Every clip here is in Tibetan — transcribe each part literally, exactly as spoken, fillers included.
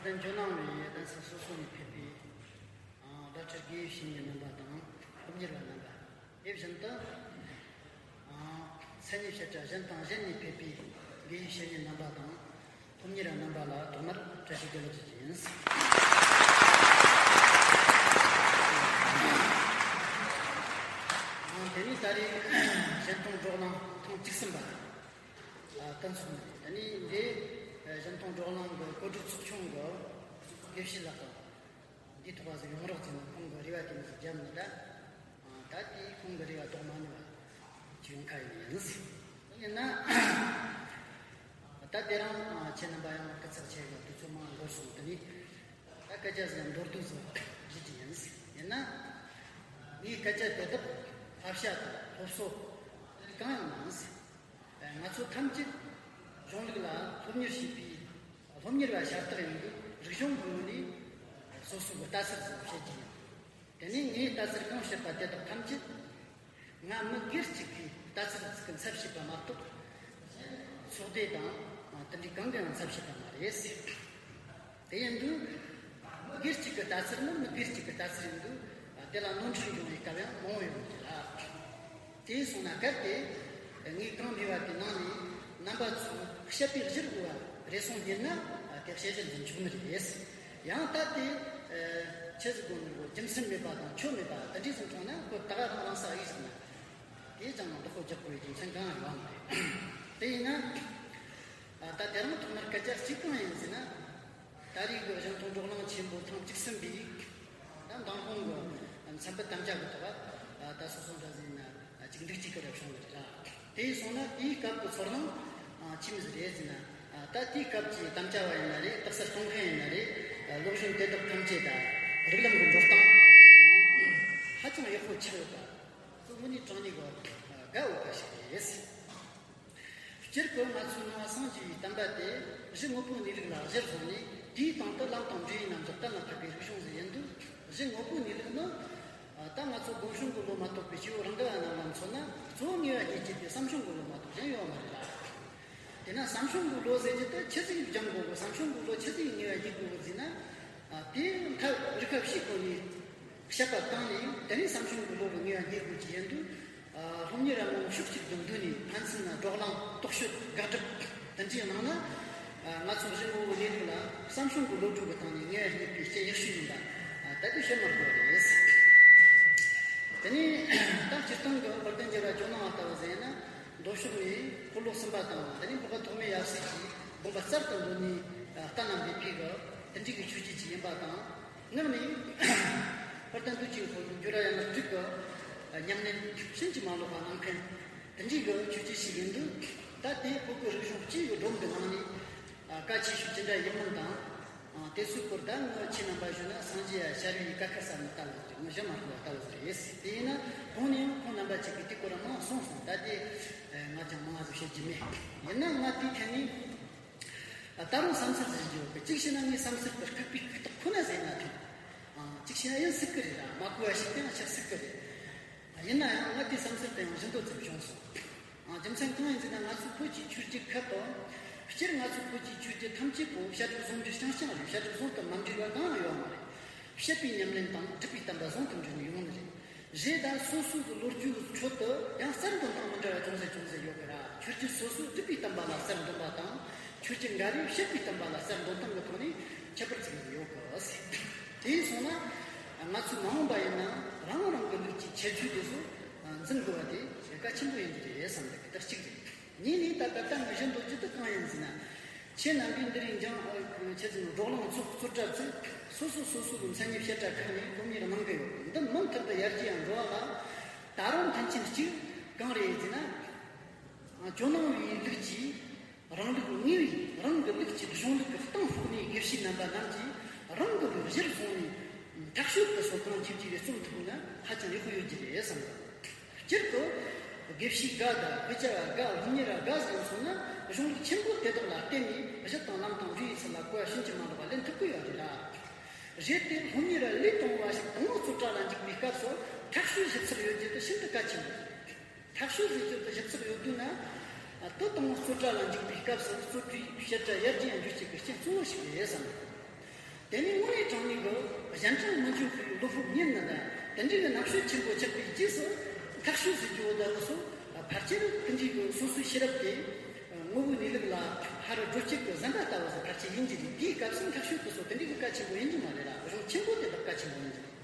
ཇོ་ནང་བའི་གདན་ས་སོ་སོ་ནས་ཕེབས་པའི་བླ་སྤྲུལ་དགེ་བའི་བཤེས་གཉེན་རྣམ་པ་དང་སློབ་གཉེར་བ་རྣམ་པ། དེ་བཞིན་དུ་མཚན་ཉིད་བཤད་གྲྭ་གཞན་དང་གཞན་ནས་ཕེབས་པའི་དགེ་བའི་བཤེས་གཉེན་རྣམ་པ་དང་སློབ་གཉེར་བ་རྣམ་པ་ལ་ཐོག་མར་བཀྲ་ཤིས་བདེ་ལེགས་ཞུ་རྒྱུ་ཡིན། དེ་ནས་ད་རེས་གཞན་སྟོང་བགྲོ་གླེང་ཐེངས་བཅུ་གསུམ་པ་ལ་བསྟན་སོང་ནས། དེ་ནས་འདི་གཞན་སྟོང་བགྲོ་གླེང་གི་གོ་སྒྲིག་ཚོགས་ཆུང་གི་དགེ་བཤེས་ལགས་དང་། འདིའི་ཐོག་ལ་ཡོང་རོགས་བྱས་ནས་ཁོང་གི་རེ་བ་དེ་ནས་བརྒྱབ་ནས་ད། ད་དེའི་ཁོང་གི་རེ་བ་ལྡོག་མ་ནུས་པ་ཅིག་ཡོང་ཁ་ཡིན། ཡིན་ན། ད་དེ་རིང་ཁྱེད་རྣམ་པ་ཡང་སྐུ་ཚབ་ཆེ་གི་དུས་ཚོད་མང་འགོར་སོང་། དེ་ནས་ད་སྐད་ཆ་ཟིག་མདོར་བསྡུས་ཟིག་ཞུ་རྒྱུ་ཡིན། ཡིན་ན། ངས་སྐད་ཆ་དེ་དག་བསླབ་བྱ་དང་སློབ་གསོ་གང་ཡང་མིན། ང་ཚོ་ཐམས་ཅད་གཞུང་ལུགས་ལ་སློབ་གཉེར་བྱེད་པའི་སློབ་གཉེར་བ་ཤ་སྟག་ཡིན་དུས་རིག་གཞུང་གི་ངོས་ནས་སོ་སོ་གི་ལྟ་ཚུལ་ཟིག་བཤད་རྒྱུ་ཡིན། དེ་ནས་ངས་ལྟ་ཚུལ་གང་བཤད་པ་དེ་དག་ཐམས་ཅད་ང་མི་སྒེར་གཅིག་གི་ལྟ་ཚུལ་ཟིག་གི་ཚབ་བྱས་པ་མ་གཏོགས། ཚོགས་སྡེ་དང་དེ་འདྲའི་གང་གི་ཡང་ཚབ་བྱས་པ་མ་རེད། དེ་ཡིན་དུས། མི་སྒེར་གཅིག་གི་ལྟ་ཚུལ་ནི་མི་སྒེར་གཅིག་གི་ལྟ་ཚུལ་ཡིན་དུས། དེ་ལ་ནོར་འཁྲུལ་འབྱུང་བའི་སྐབས་ཡང་མང་བོ་ཡོང་གི་རེད་ལ། དེ་སོང་ན་གལ་ཏེ་ངས་གང་སྨྲས་པ་དེ་ནང་ནས་རྣམ་པ་ཚོས་བཤད་པའི་གཞིར་གོ་བ་རེ་ཟུང་རྙེད་ན། དེ་བཤད་གཞི་འཛིན་ཆོག་ནི་རེད། ཡང་ད་དེ་ཆི་ཟིག་དགོས་ནི་རེད། རྒྱུ་མཚན་མེད་པ་དང་ཆོ་མེད་པ་དེ་འདྲས་ཟིག་མཐོང་ན་ཁོ་ད་ག་རང་རང་ས་ཡིག་ཟིག་ན། དེ་ཅང་མི་བདག་པོ་རྒྱག་དགོས་རྒྱུ་མཚན་གང་ཡང་ཡོད་མ་རེད། དེ་ཡིན་ན། ད་དེ་རིང་ཐོག་མར་སྐད་ཆ་གཅིག་གང་ཡིན་ཟེར་ན། ད་རེས་ཀྱི་གཞུང་དང་བགྲོ་གླེང་ཆེན་པོ་ཐེངས་བཅུ་གསུམ་པའི་ད་མདང་དགོང་གི་མཚམས་བུ་དམ་བཅའ་གི་ཐོག་ད་སོ་སོ་འདྲ་ཟིན་ན་གཅིག་འདུག་གཅིག་གི་རབ་བྱུང་གི་རེད་ལ། དེ་སོང་ན་དེའི་སྐབས་ཀྱི་ཚོར་སྣང་ཆི་མོ་ཟིག་རེད་ཟེར་ན། ད་དེའི་སྐབས་ཀྱི་དམ་བཅའ་བ་ཡིན་ན་རེད། རྟགས་གསལ་གཏོང་མཁན་ཡིན་ན་རེད། སློབ་གཞུང་དེ་དག་ཐམས་ཅད་ད་རིགས་ལམ་གྱི་འགྲོ་སྟངས་ཧ་ཅང་ཡག་པོ་ཆགས་ཡོད་པ་དངོས་གནས་དྲང་གནས་གི་དགའ་འོས་པ་ཞིག་རེད། སྤྱིར་གྱི་ང་ཚོའི་ནང་སངས་རྒྱས་པའི་བསྟན་པ་དེ་གཞི་དངོས་པོའི་གནས་ལུགས་ལ་གཞིར་བཟུང་ནས། དེའི་སྟེང་དུ་ལམ་དང་འབྲས་བུའི་རྣམ་གཞག་གཏན་ལ་ཕབ་པའི་རིག་གཞུང་ཟིག་ཡིན་དུས། གཞི་དངོས་པོའི་གནས་ལུགས་ནི་ད་ང་ཚོ་སྒོམ་བྱུང་གི་བློ་མ་གཏོགས་པའི་སྐྱེ་བོ་རང་གི་བླ་ན་ལ་མཚོན་ན། གཙོ་བོ་ངེས་པ་རྙེད་རྒྱུ་དེ་བསམ་བྱུང་གི་བློ་མ་གཏོགས་གཞན་ཡོད་མ་རེད་ལ། དེས་ན་བསམ་བྱུང་གི་བློ་ཟེར་རྒྱུ་དེ་ཆི་ཟིག་སྦྱང་དགོས་གི། བསམ་བྱུང་གི་བློ་ཆི་ཟིག་ངེས་པ་རྙེད་དགོས་གི་ཟེར་ན། དེ་ཐབས་རིག་པ་བྱས་གོ་ནས། བཤད་པ་བཏང་ནས་དེ་ནས་བསམ་བྱུང་གི་བློ་གི་ངེས་པ་རྙེད་དགོས་ཀྱི་ཡིན་དུས། སློབ་གཉེར་ར་མང་ཕྱོགས་གཅིག་ཏུ་འདུས་ནས། ཕན་ཚུན་ན་བགྲོ་གླེང་རྟོག་དཔྱོད་དགག་སྒྲུབ་དེ་འདྲའི་ནང་ན། ང་ཚོ་གཞི་དངོས་པོའི་གནས་ལུགས་ལ་བསམ་བྱུང་གི་བློ་གྲོས་ཀྱི་སྟེང་ནས་ངེས་པ་རྙེད་པའི་རྐྱེན་ཡག་ཤོས་ཡིན་པ་ད་དེ་བཤད་མི་དགོས་རེད། དེ་ནས་ད་སྤྱིར་བཏང་གི་དཔལ་ལྡན་རྒྱལ་བ་ཇོ་ནང་བ་ལྟ་བུ་ཟེར་ན། མདོ་ཕྱོགས་ནས་འཁོར་ལོ་གསུམ་པ་དང་། དེ་ནས་འཕགས་པ་ཐོགས་མེད་ཡབ་སྲས་ཀྱི་དགོངས་པ་རྩལ་དུ་འདོན་ནས་ལྟ་ན་མི་ཕིག་གི་དེ་འདྲའི་གི་ཆོས་བརྒྱུད་ཅིག་ཡིན་པ་དང་། ངག་ནས་དཔལ་ལྡན་དུས་ཀྱི་འཁོར་ལོ་འགྱུར་བ་ཡན་ལག་དྲུག་གི་ཉམས་ལེན་ཕྱིན་ཅི་མ་ལོག་པ་གནང་མཁན་དེ་འདྲའི་གི་ཆོས་བརྒྱུད་ཞིག་ཡིན་དུས། ད་དེ་བོད་ཀྱི་རིག་གཞུང་སྤྱི་ཡི་སྒྲོམ་གྱི་ནང་ནས་གལ་ཆེ་ཤོས་ཅི་འདྲ་ཡིན་མིན་དང་། དེ་ཚོའི་སྐོར་ད་ངས་ཁྱེད་རྣམ་པ་ཞུ་ན། སངས་རྒྱས་ཡ་ཤར་བའི་ཀ་ཁ་ས་ནི་ལྟ་བུ་རེད། ངས་ཞུ་མ་ཐུབ་པ་ལྟ་བུ་རེད། དེ་ཡིན་ན་གོང་ནས་ཡང་ཁོང་རྣམ་པ་ཅིག་གིས་དེ་སྐོར་མང་གསུངས་སོང་། ད་དེ་ང་ཅང་མང་ཟིག་བཤད་རྒྱུ་མེད། ཡིན་ན་ང་དེའི་ཐད་ནས་ད་རུང་བསམ་ཚུལ་ཟིག་ཡོད་གི། གཅིག་བྱས་ན་ངའི་བསམ་ཚུལ་དེ་ལྐུགས་པའི་ལྐུགས་རྟགས་ཁོ་ན་ཟིག་ཡིན་ན་ཐང་། གཅིག་བྱས་ན་ཡིན་སྲིད་གི་རེད་ལ། མ་གོ་བ་ཞིག་དེ་ཡང་ཆགས་སྲིད་གི་རེད། ཡིན་ན་ཡང་ང་དེའི་བསམ་ཚུལ་དེ་ཡང་བཞི་མདོ་ཙམ་བྱུང་སོང་། རྒྱུ་མཚན་གང་ཡིན་ཟེར་ན། ང་ཚོའི་བོད་ཀྱི་ཆོས་བརྒྱུད་ཁག་དང་། སྤྱིར་ང་ཚོའི་བོད་ཀྱི་ཆོས་བརྒྱུད་ཐམས་ཅད་པོ་བཤད་སྒྲུབ་ཟུང་འབྲེལ་རྐྱང་རྐྱང་རེད། བཤད་སྒྲུབ་ཟུང་དུ་མ་འབྲེལ་བ་གང་ཡང་ཡོད་མ་རེད། བཤད་པའི་ཉམས་ལེན་དང་སྒྲུབ་པའི་བསྟན་པ་ཟུང་དུ་འབྲེལ་ནས་ཡོང་ནི་རེད། རེད། ད་སོ་སོ་གི་ལོ་རྒྱུས་ཀྱི་ཁྲོད་དུ་ཡང་རྩལ་འདོན་སྟངས་མི་འདྲ་བ་ཅུང་ཟད་ཅུང་ཟད་ཡོད་གི་ར། ཆོས་བརྒྱུད་སོ་སོའི་སྒྲུབ་པའི་བསྟན་པ་ལ་རྩལ་འདོན་པ་དང་། ཆོས་བརྒྱུད་འགའ་རེས་བཤད་པའི་བསྟན་པ་ལ་རྩལ་འདོན་སྟངས་ཀྱི་ཐོག་ནས་ཁྱད་པར་ཅིག་ཡོད་གི། དེ་སོང་ན་ང་ཚོས་མ་འོངས་པ་ཡིན་ན་རང་རང་གི་ལུགས་ཀྱི་ཁྱད་ཆོས་དེ་ཚོ་འཛིན་དགོས་པ་དེ་གལ་ཆེན་པོ་ཡིན་གྱི་རེད་བསམ་གི། དེ་གཅིག་རེད། གཉིས་ནས་ད་ལྟ་ད་ངས་བཞིན་དུ་ཅི་ལྟར་གང་ཡིན་ཟེར་ན། ཁྱེད་རྣམ་པས་འདི་རིང་ཀྱང་ཁྱེད་ཚོའི་བགྲོ་གླེང་ཚོགས་གཙོ་གྲ་ཚོས་སོ་སོ་སོ་སོ་གི་མཚན་ཉིད་བཤད་གྲྭ་ཁག་ནས་སློབ་གཉེར་གནང་གི་ཡོད། འདི་མུ་མཐུད་དུ་ཡར་རྒྱས་ཡང་འགྲོ་བ་ལ་ད་རུང་མཐུན་རྐྱེན་གཅིག་གང་རེད་ཟེར་ན། ཇོ་ནང་བའི་ལུགས་ཀྱིས་རང་ལུགས་ངེས་པའི་རང་གི་ལུགས་ཀྱི་གཞུང་ལུགས་ཀྱི་གཏིང་ཕུག་ནས་དགེ་བཤེས་རྣམ་པ་རྣམས་ཀྱིས་རང་གི་ལུགས་གཞིར་བཟུང་ནས་ཐག་གཅོད་དུ་སོ་གང་ཁྱེད་ཀྱིས་རེ་རྩོམ་ཐུབ་ན་ཧ་ཅང་ཡག་པོ་ཡོད་ཀྱི་རེད་བསམ། སྤྱིར་དུ་དགེ་བཤེས་དགའ་དང་དཔེ་ཆ་བ་དགའ། སློབ་གཉེར་བ་དགའ་ཟེར་སོང་ན་གཞུང་ལུགས་ཆེན་པོ་དེ་དག་ལ་བརྟེན་ནས་གཞི་དང་ལམ་དང་འབྲས་བུའི་ཚུལ་ལ་གོ་བ་ཕྱིན་ཅི་མ་ལོག་པ་ལེན་ཐུབ་ཀྱི་ཡོད་རེད་ལ། རེད་དེ་སློབ་གཉེར་བ་ལས་དང་བ་ཞིག་དང་པོ་རྩོད་གྲྭ་ལ་འཇུག་པའི་སྐབས་སུ་ཐག་གཅོད་ཞིབ་ཚགས་ཡོད་རྒྱུ་དེ་ཤིན་ཏུ་གལ་ཆེན་པོ་རེད། ཐག་གཅོད་ཟེར་རྒྱུ་དེ་ཞིབ་ཚགས་ཡོད་དུས་ན། དེ་དང་པོ་རྩོད་གྲྭ་ལ་འཇུག་པའི་སྐབས་སུ་རྩོད་གྲྭའི་བཤད་གྲྭ་ཡར་རྒྱས་འགྱུར་བྱེད་ཀྱི་རྐྱེན་གཙོ་བོ་ཞིག་རེད་བསམ། དེ་ནས་དངོས་གནས་དྲང་གནས་ཀྱི་གཞན་དྲིང་མི་འཇོག་པའི་བློ་སྤོབས་རྙེད་ནི་དང་། དེ་འདྲའི་གི་རྣམ་དཔྱོད་ཆེན་པོ་ཆགས་པའི་རྗེས་སུ་ཐག་གཅོད་ཟེར་རྒྱུ་བོ་དེ་ལ་སོགས་ཕལ་ཆེར་དེ་འདྲའི་གི་སོ་སོའི་ཤེས་རབ་དེ་དངོས་པོའི་གནས་ལུགས་ལ་ཧ་རུ་སྒྲོ་སྐྱེད་ཀྱི་བཟའ་ཟླ་ལྟ་བུ་ཟིག་ཕལ་ཆེར་ཡིན་གྱི་རེད། དེའི་སྐབས་སུ་ཐག་གཅོད་དེ་ཚོ་དེ་འདྲའི་གི་གལ་ཆེན་པོ་ཡིན་གྱི་མ་རེད་ལ། གཞུང་ཆེན་པོ་དེ་དག་གལ་ཆེན་པོ་ཡིན་གྱི་རེད།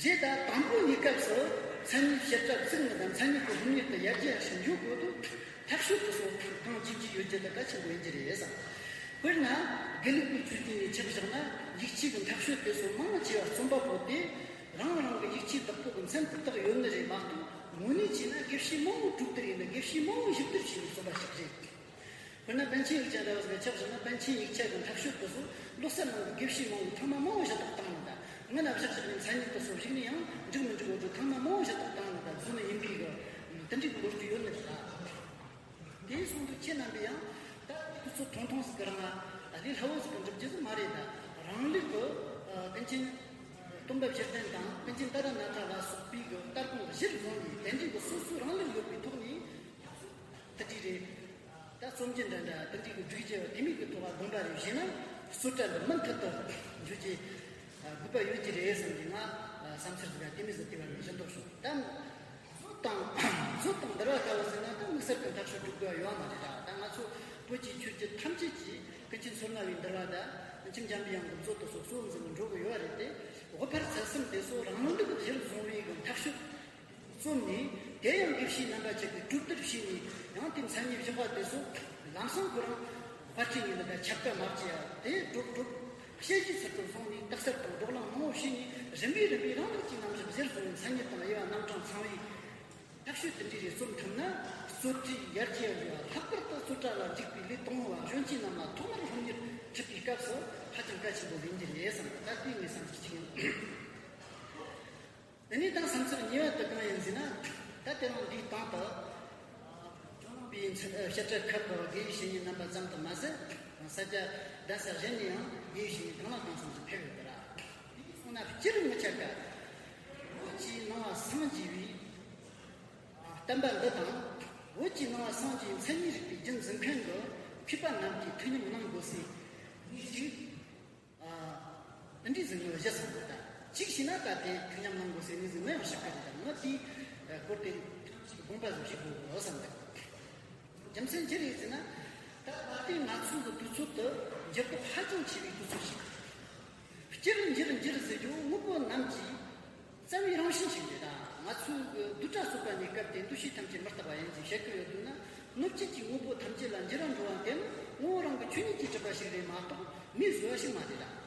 རེད། ད་དང་པོ་གཉིས་སྐབས་སུ་མཚན་ཉིད་བྱེ་བྲག་བཙུགས་ནི་དང་མཚན་ཉིད་ཀྱི་སློབ་གཉེར་དུ་ཡར་རྒྱས་ཤིག་འཇུག་དགོས་དུས། ཐག་གཅོད་དེ་ཚོ་གང་བྱེད་ཀྱི་ཡོད་ཀྱི་ལ་གལ་ཆེན་པོ་ཡིན་གྱི་རེད་བསམ། དཔེར་ན། དགེ་ལུགས་པའི་ཆོས་བརྒྱུད་ནས་ཆ་བཞག་ན། ཡིག་ཆའི་གི་ཐག་གཅོད་དེ་ཚོ་མང་ཆེ་བ་རྩོམ་པ་པོ་དེ་རང་རང་གི་ཡིག་ཆའི་བདག་པོ་གི་མཚན་ཏག་ཏག་ཡོད་ནི་རེད་མ་གཏོགས། དངོས་གནས་བྱས་ན་དགེ་བཤེས་མང་བོ་གྲོས་བསྡུར་ཡིན་ན། དགེ་བཤེས་མང་བོ་ཞིབ་བསྡུར་བྱས་ནས་རྩོམ་པ་ཞིག་རེད། དཔེར་ན་པཎ་ཆེན་ཡིག་ཆ་འདྲ་བ་ཟིག་ཆ་བཞག་ན། པཎ་ཆེན་ཡིག་ཆ་གི་ཐག་གཅོད་དེ་ཚོ་ལོ་གསར་ནང་གི་དགེ་བཤེས་མང་བོས་ཐེངས་མ་མང་བོ་ཞུ་དག་བཏང་ནི་དང་། སྔོན་ན་བཞག་བཞག་པའི་མཚན་ཉིད་དེ་ཚོ་གཞིགས་ནས་ཡང་འགྲིག་མི་འགྲིག་བོ་དེ་ཐེངས་མ་མང་བོ་ཞུ་དག་བཏང་ནི་དང་རྫུན་ནི་ཡིན་པའི་གི་དེ་འདྲའི་གི་ལོ་རྒྱུས་ཡོད་ནི་རེད་ལ། དེ་སོང་དུས་ཁྱེད་རྣམ་པས་ཡང་ད་དེ་ཚོ་ཐུང་ཐུང་ཟིག་གི་རང་ལ་ལས་སླ་བོ་ཟིག་གི་འགྲུབ་རྒྱུ་ཟིག་མ་རེད་ད། རང་ལུགས་ཀྱི་ཀུན་མཁྱེན་སྟོན་པ་བཞི་ལྡན་དང་ཀུན་མཁྱེན་ཏཱ་ར་ནཱ་ཐ་ལ་སོགས་པའི་གི་ལྟ་དགོངས་གཞིར་བཟུང་ནས། དེ་འདྲའི་གི་སོ་སོའི་རང་ལུགས་ཡོད་པའི་ཐོག་ནས་དེ་འདྲའི་རེད། ད་རྩོམ་རྒྱུ་འདྲ་འདྲ་དེ་འདྲའི་གི་སྒྲིག་རྒྱུ་དེ་མོ་གི་ཐོག་ལ་དགོངས་པ་རེ་བཞེས་ན། སོ་ཊ་འདི་མུ་མཐུད་དུ་འགྱོ་རྒྱུའི་དགོས་པ་ཡོད་ཀྱི་རེད་བསམ་གི། ང་བསམ་ཚུལ་ཟིག་དེ་མོ་ཟིག་དེ་བར་ནས་ཞུ་འདོད་བྱུང་། ད་མཛོད་དང་། མཛོད་དང་འདུལ་བ་ལྟ་བུ་ཟེར་ན་ད་དམིགས་བསལ་གྱི་ཐག་གཅོད་སྒྲུབ་དགོས་པ་ཡོད་མ་རེད་ད། ད་ང་ཚོ་བོད་ཀྱི་ཆོས་བརྒྱུད་ཐམས་ཅད་ཀྱིས་ཀུན་མཁྱེན་མཚོ་སྔ་བའི་འདུལ་བ་དང་། ཀུན་མཁྱེན་འཇམ་པའི་དབྱངས་ཀྱི་མཛོད་དེ་ཚོ་གཙོ་བོ་འཛིན་ནས་འགྲོ་གི་ཡོད་རེད་དེ། དབུ་ཕར་ཚུལ་གསུམ་དེ་ཚོ་རང་ལུགས་གཞིར་བཟུང་བའི་གི་ཐག་གཅོད་རྩོམ་ནས། དེ་ཡང་དགེ་བཤེས་རྣམ་པ་ཅིག་གིས་གྲོས་བསྡུར་བྱས་ནས། ཡང་དེ་མཚན་ཉིད་བཞག་པ་དེ་ཚོ་ལམ་སང་ཁོ་རང་དཔར་སྐྲུན་ཡིན་ན་ད་ཁྱབ་བཀའ་མ་བྱས་ཡ་དེ་སྒྲུབ་སྒྲུབ་དཔྱད་གཞི་ཚུལ་དུ་བཟུང་ནས་རྟགས་གསལ་དང་བགྲོ་གླེང་མང་བོ་བྱས་ནས། རིམ་པས་རིམ་པས་རང་ལུགས་ཀྱི་རྣམ་གཞག་གཞིར་བཟུང་བའི་མཚན་ཉིད་དང་དབྱེ་བ་རྣམ་གྲངས་ཚང་བའི་ཐག་གཅོད་དེ་འདྲ་རེ་རྩོམ་ཐུབ་ན། རྩོད་གྲོས་ཡར་རྒྱས་འགྲོ་བ། ལྷག་པར་དུ་རྩོད་གྲྭ་ལ་འཇུག་པའི་ལས་དང་པོ་བ་གཞོན་སྐྱེས་རྣམས་ལ་ཐོག་མར་སློབ་གཉེར་ཁྲིད་པའི་སྐབས་སུ་ཧ་ཅང་གལ་ཆེན་པོ་ཡིན་གྱི་རེད་བསམ། ད་ལྟའི་ངའི་བསམ་ཚུལ་གཅིག་ཡིན། དེ་ནས་ད་བསམ་ཚུལ་གཉིས་པ་དེ་གང་ཡིན་ཟེར་ན། ད་དེ་རིང་འདིའི་སྟེང་དུ་ཁྱོད་རང་པའི་བཤད་གྲྭ་ཁག་གི་དགེ་བའི་བཤེས་གཉེན་རྣམ་པ་ཙམ་དུ་མ་ཟད། ས་སྐྱ་གདན་ས་གཞན་ནས་ཡང་དགེ་བའི་བཤེས་གཉེན་གང་ལ་གང་འཚམ་ཞིག་ཕེབས་ཡོད་པ་ར། དེ་སོང་ན་སྤྱིར་ངི་ཆ་ཀ་བོད་ཀྱི་ནང་བ་སངས་རྒྱས་པའི་བསྟན་པ་འདི་དང་། བོད་ཀྱི་ནང་བ་སངས་རྒྱས་པའི་མཚན་ཉིད་རིག་པའི་རྒྱུན་འཛིན་མཁན་གྱི་མཁས་པ་རྣམས་ཀྱིས་ཐུགས་མཉམ་གནང་དགོས་སའི་གནས་ཤིག་ཨ། འདི་འདྲའི་ཟིག་ངོས་བཞི་ཟིག་ཡོད་ད། གཅིག་བྱས་ན་ད་དེ་ཐུགས་མཉམ་གནང་དགོས་ཟེར་ནི་ཟིག་ངོས་ཡང་བཞག་གི་རེད་ད། ངོས་དེའི་སྐོར་དེ་དགོངས་པ་ཟིག་ཞིག་དགོས་གོ་བསམ་གི། རྒྱུ་མཚན་ཅི་རེད་ཟེར་ན། ད་ད་ལྟའི་ང་ཚོ་གི་དུས་ཚོད་དུ་འགྱུར་ལྡོག་ཧ་ཅང་ཆེ་བའི་དུས་ཚོད་ཞིག་སྤྱིར་འགྱུར་འགྱུར་ཟེར་རྒྱུ་དངོས་པོ་རྣམས་ཀྱི་རྩ་བའི་རང་བཞིན་ཞིག་རེད་ད། ང་ཚོའི་གི་བསྡུས་གྲྭ་གསུམ་པ་ནས་སྐབས་དེ་འདུ་བྱེད་ཐམས་ཅད་མི་རྟག་པ་ཡིན་ཅེས་བཤད་ཀྱི་ཡོད་དུས་ན། སྣོད་བཅུད་ཀྱི་དངོས་པོ་ཐམས་ཅད་ལ་འགྱུར་བ་འགྲོ་བ་དེ་ནི་ངོ་བོ་རང་གི་ཆོས་ཉིད་ཀྱིས་གྲུབ་པ་ཞིག་རེད་མ་གཏོགས། མིས་བཟོས་པ་ཞིག་མ་རེད་ལ།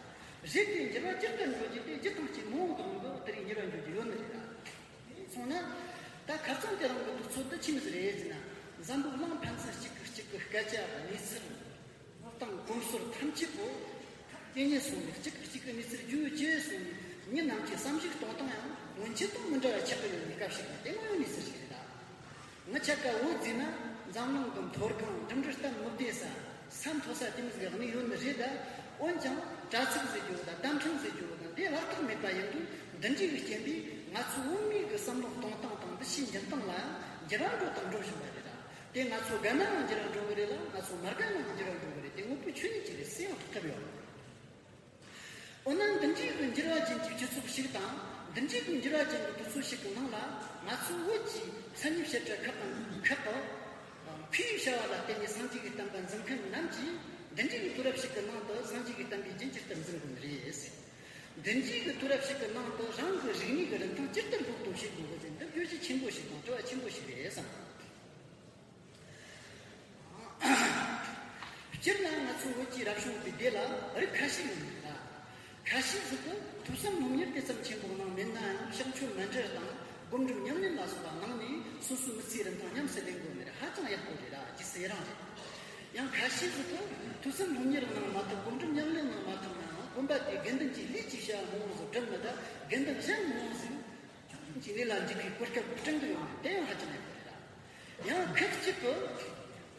རེད་དེ་འགྱུར་བ་ཇི་ལྟར་འགྲོ་རྒྱུ་དེ་རྒྱུ་དང་རྐྱེན་མང་བོ་དང་གི་དེ་རིགས་འགྱུར་བ་འགྲོ་རྒྱུ་ཡོད་ནི་རེད་ལ། དེ་སོང་ན། ད་ཁ་རྩང་དེ་རིང་གི་དུས་ཚོད་འདི་ཆི་མོ་ཟིག་རེད་ཟེར་ན། འཛམ་བུ་གླིང་ཕན་ཚུན་གཅིག་གིས་གཅིག་གི་སྐད་ཆ་གནས་ཚུལ། གཏོང་སྟངས་གོམས་སྲོལ་ཐམས་ཅད་པོ་སྐྱེ་ཉེ་སོང་ནས། གཅིག་གིས་གཅིག་གི་གནས་ཚུལ་རྒྱུས་ཡོད་ཅེས་སོང་ནས། མི་རྣམས་ཀྱི་བསམ་གཞིག་གཏོང་སྟངས་ཡང་སྔོན་ཆད་དང་མི་འདྲ་བ་ཆགས་ཀྱི་ཡོད་པའི་སྐབས་ཤིག་རེད། དེ་དངོས་ཡོད་གནས་ཚུལ་ཞིག་རེད་ད། ངི་ཆ་ཀ་བོད་ཟེར་ན་འཛམ་གླིང་གི་མཐོ་སྒང་འགྲིམ་འགྲུལ་སྟབས་མི་བདེ་ས། ས་མཐོ་ས་དེ་མོ་ཟིག་གནས་ཡོད་ནི་རེད་ད། འོན་ཀྱང་དྲ་ཚིགས་ཟེར་རྒྱུ་དང་བརྡ་འཕྲིན་ཟེར་རྒྱུ་དང་དེ་བར་ཐག་མེད་པ་ཡིན་དུས། འདི་འདྲའི་གི་རྐྱེན་པས་ང་ཚོའི་བོད་མིའི་གི་བསམ་བློ་གཏོང་སྟངས་དང་འདུ་ཤེས་འཛིན་སྟངས་ལ་འགྱུར་བ་འགྲོ་དང་འགྲོ་བཞིན་པ་རེད་ད། དེ་ང་ཚོ་དགའ་ནའང་འགྱུར་བ་འགྲོ་གི་རེད་ལ། ང་ཚོ་མ་དགའ་ནའང་འགྱུར་བ་འགྲོ་གི་རེད། དེ་དངོས་པོའི་ཆོས་ཉིད་ཅིག་རེད་ཟེར་ཡང་ཐོག་ཐབས་ཡོད། འོ་ན་འདི་འདྲའི་གི་འགྱུར་བ་ཅན་གྱི་སྤྱི་ཚོགས་ཤིག་དང་། འདི་འདྲའི་གི་འགྱུར་བ་ཅན་གྱི་དུས་ཚོད་ཤིག་གི་ནང་ལ། ང་ཚོའི་བོད་ཀྱི་མཚན་ཉིད་བྱེ་བྲག་ཁག་དང་ཁག་གི་ཁོའི་བྱ་བ་ལ་བརྟེན་ནས་སངས་རྒྱས་ཀྱི་བསྟན་པ་འཛིན་མཁན་རྣམས་ཀྱིས། འདི་འདྲའི་གི་དུས་རབས་ཤིག་གི་ནང་དུ་སངས་རྒྱས་ཀྱི་བསྟན་པའི་རྒྱུན་ཇི་ལྟར་འཛིན་དགོས་ནི་རེད། འདི་འདྲའི་གི་དུས་རབས་ཤིག་གི་ནང་དུ་རང་གི་རིག་གནས་ཀྱི་རིན་ཐང་ཇི་ལྟར་སློབ་སྟོན་བྱེད་དགོས་གི་ཟེར། འདི་བརྗོད་གཞི་ཆེན་པོ་ཞིག་དང་དྲི་བ་ཆེན་པོ་ཞིག་རེད་བསམ། སྤྱིར་ན་ང་ཚོ་བོད་ཀྱི་རབ་བྱུང་བའི་སྡེ་ལ་རིགས་ཁ་ཤས་ཡོད་ལ། ཁ་ཤས་ཟིག་གིས་ཐོས་བསམ་སློབ་གཉེར་དེ་ཙམ་ཆེན་པོ་གནང་མེད་ནའང་། ཕྱག་མཆོད་མཎྜལ་དང་སྒོམ་སྒྲུབ་ཉམས་ལེན་ལ་སོགས་པ་གནང་ནས། སོ་སོའི་མི་ཚེའི་རིན་ཐང་ཉམས་སུ་ལེན་དགོས་ནི་རེད། ཧ་ཅང་ཡག་པོ་རེད་ར། རྗེས་སུ་ཡི་རང་རེད། ཡང་ཁ་ཤས་ཟིག་གིས་ཐོས་བསམ་སློབ་གཉེར་གནང་མ་ཐུབ། སྒོམ་སྒྲུབ་ཉམས་ལེན་གནང་མ་ཐུབ་ནའང་། སྒོམ་པ་དེས་དགེ་འདུན་གྱི་ལུས་ཀྱི་བྱ་བ་མང་བོ་ཟིག་སྒྲུབ་ནི་དང་། དགེ་འདུན་གཞན་མང་བོ་ཟིག་ཆོས་ཀྱི་ལས་ལ་འཇུག་པའི་གོ་སྐབས་བསྐྲུན་གི་ཡོད་ནི་དེ་ཡང་ཧ་ཅང་ཡག་པོ་རེད། ཡང་ཁག་ཅིག་གིས་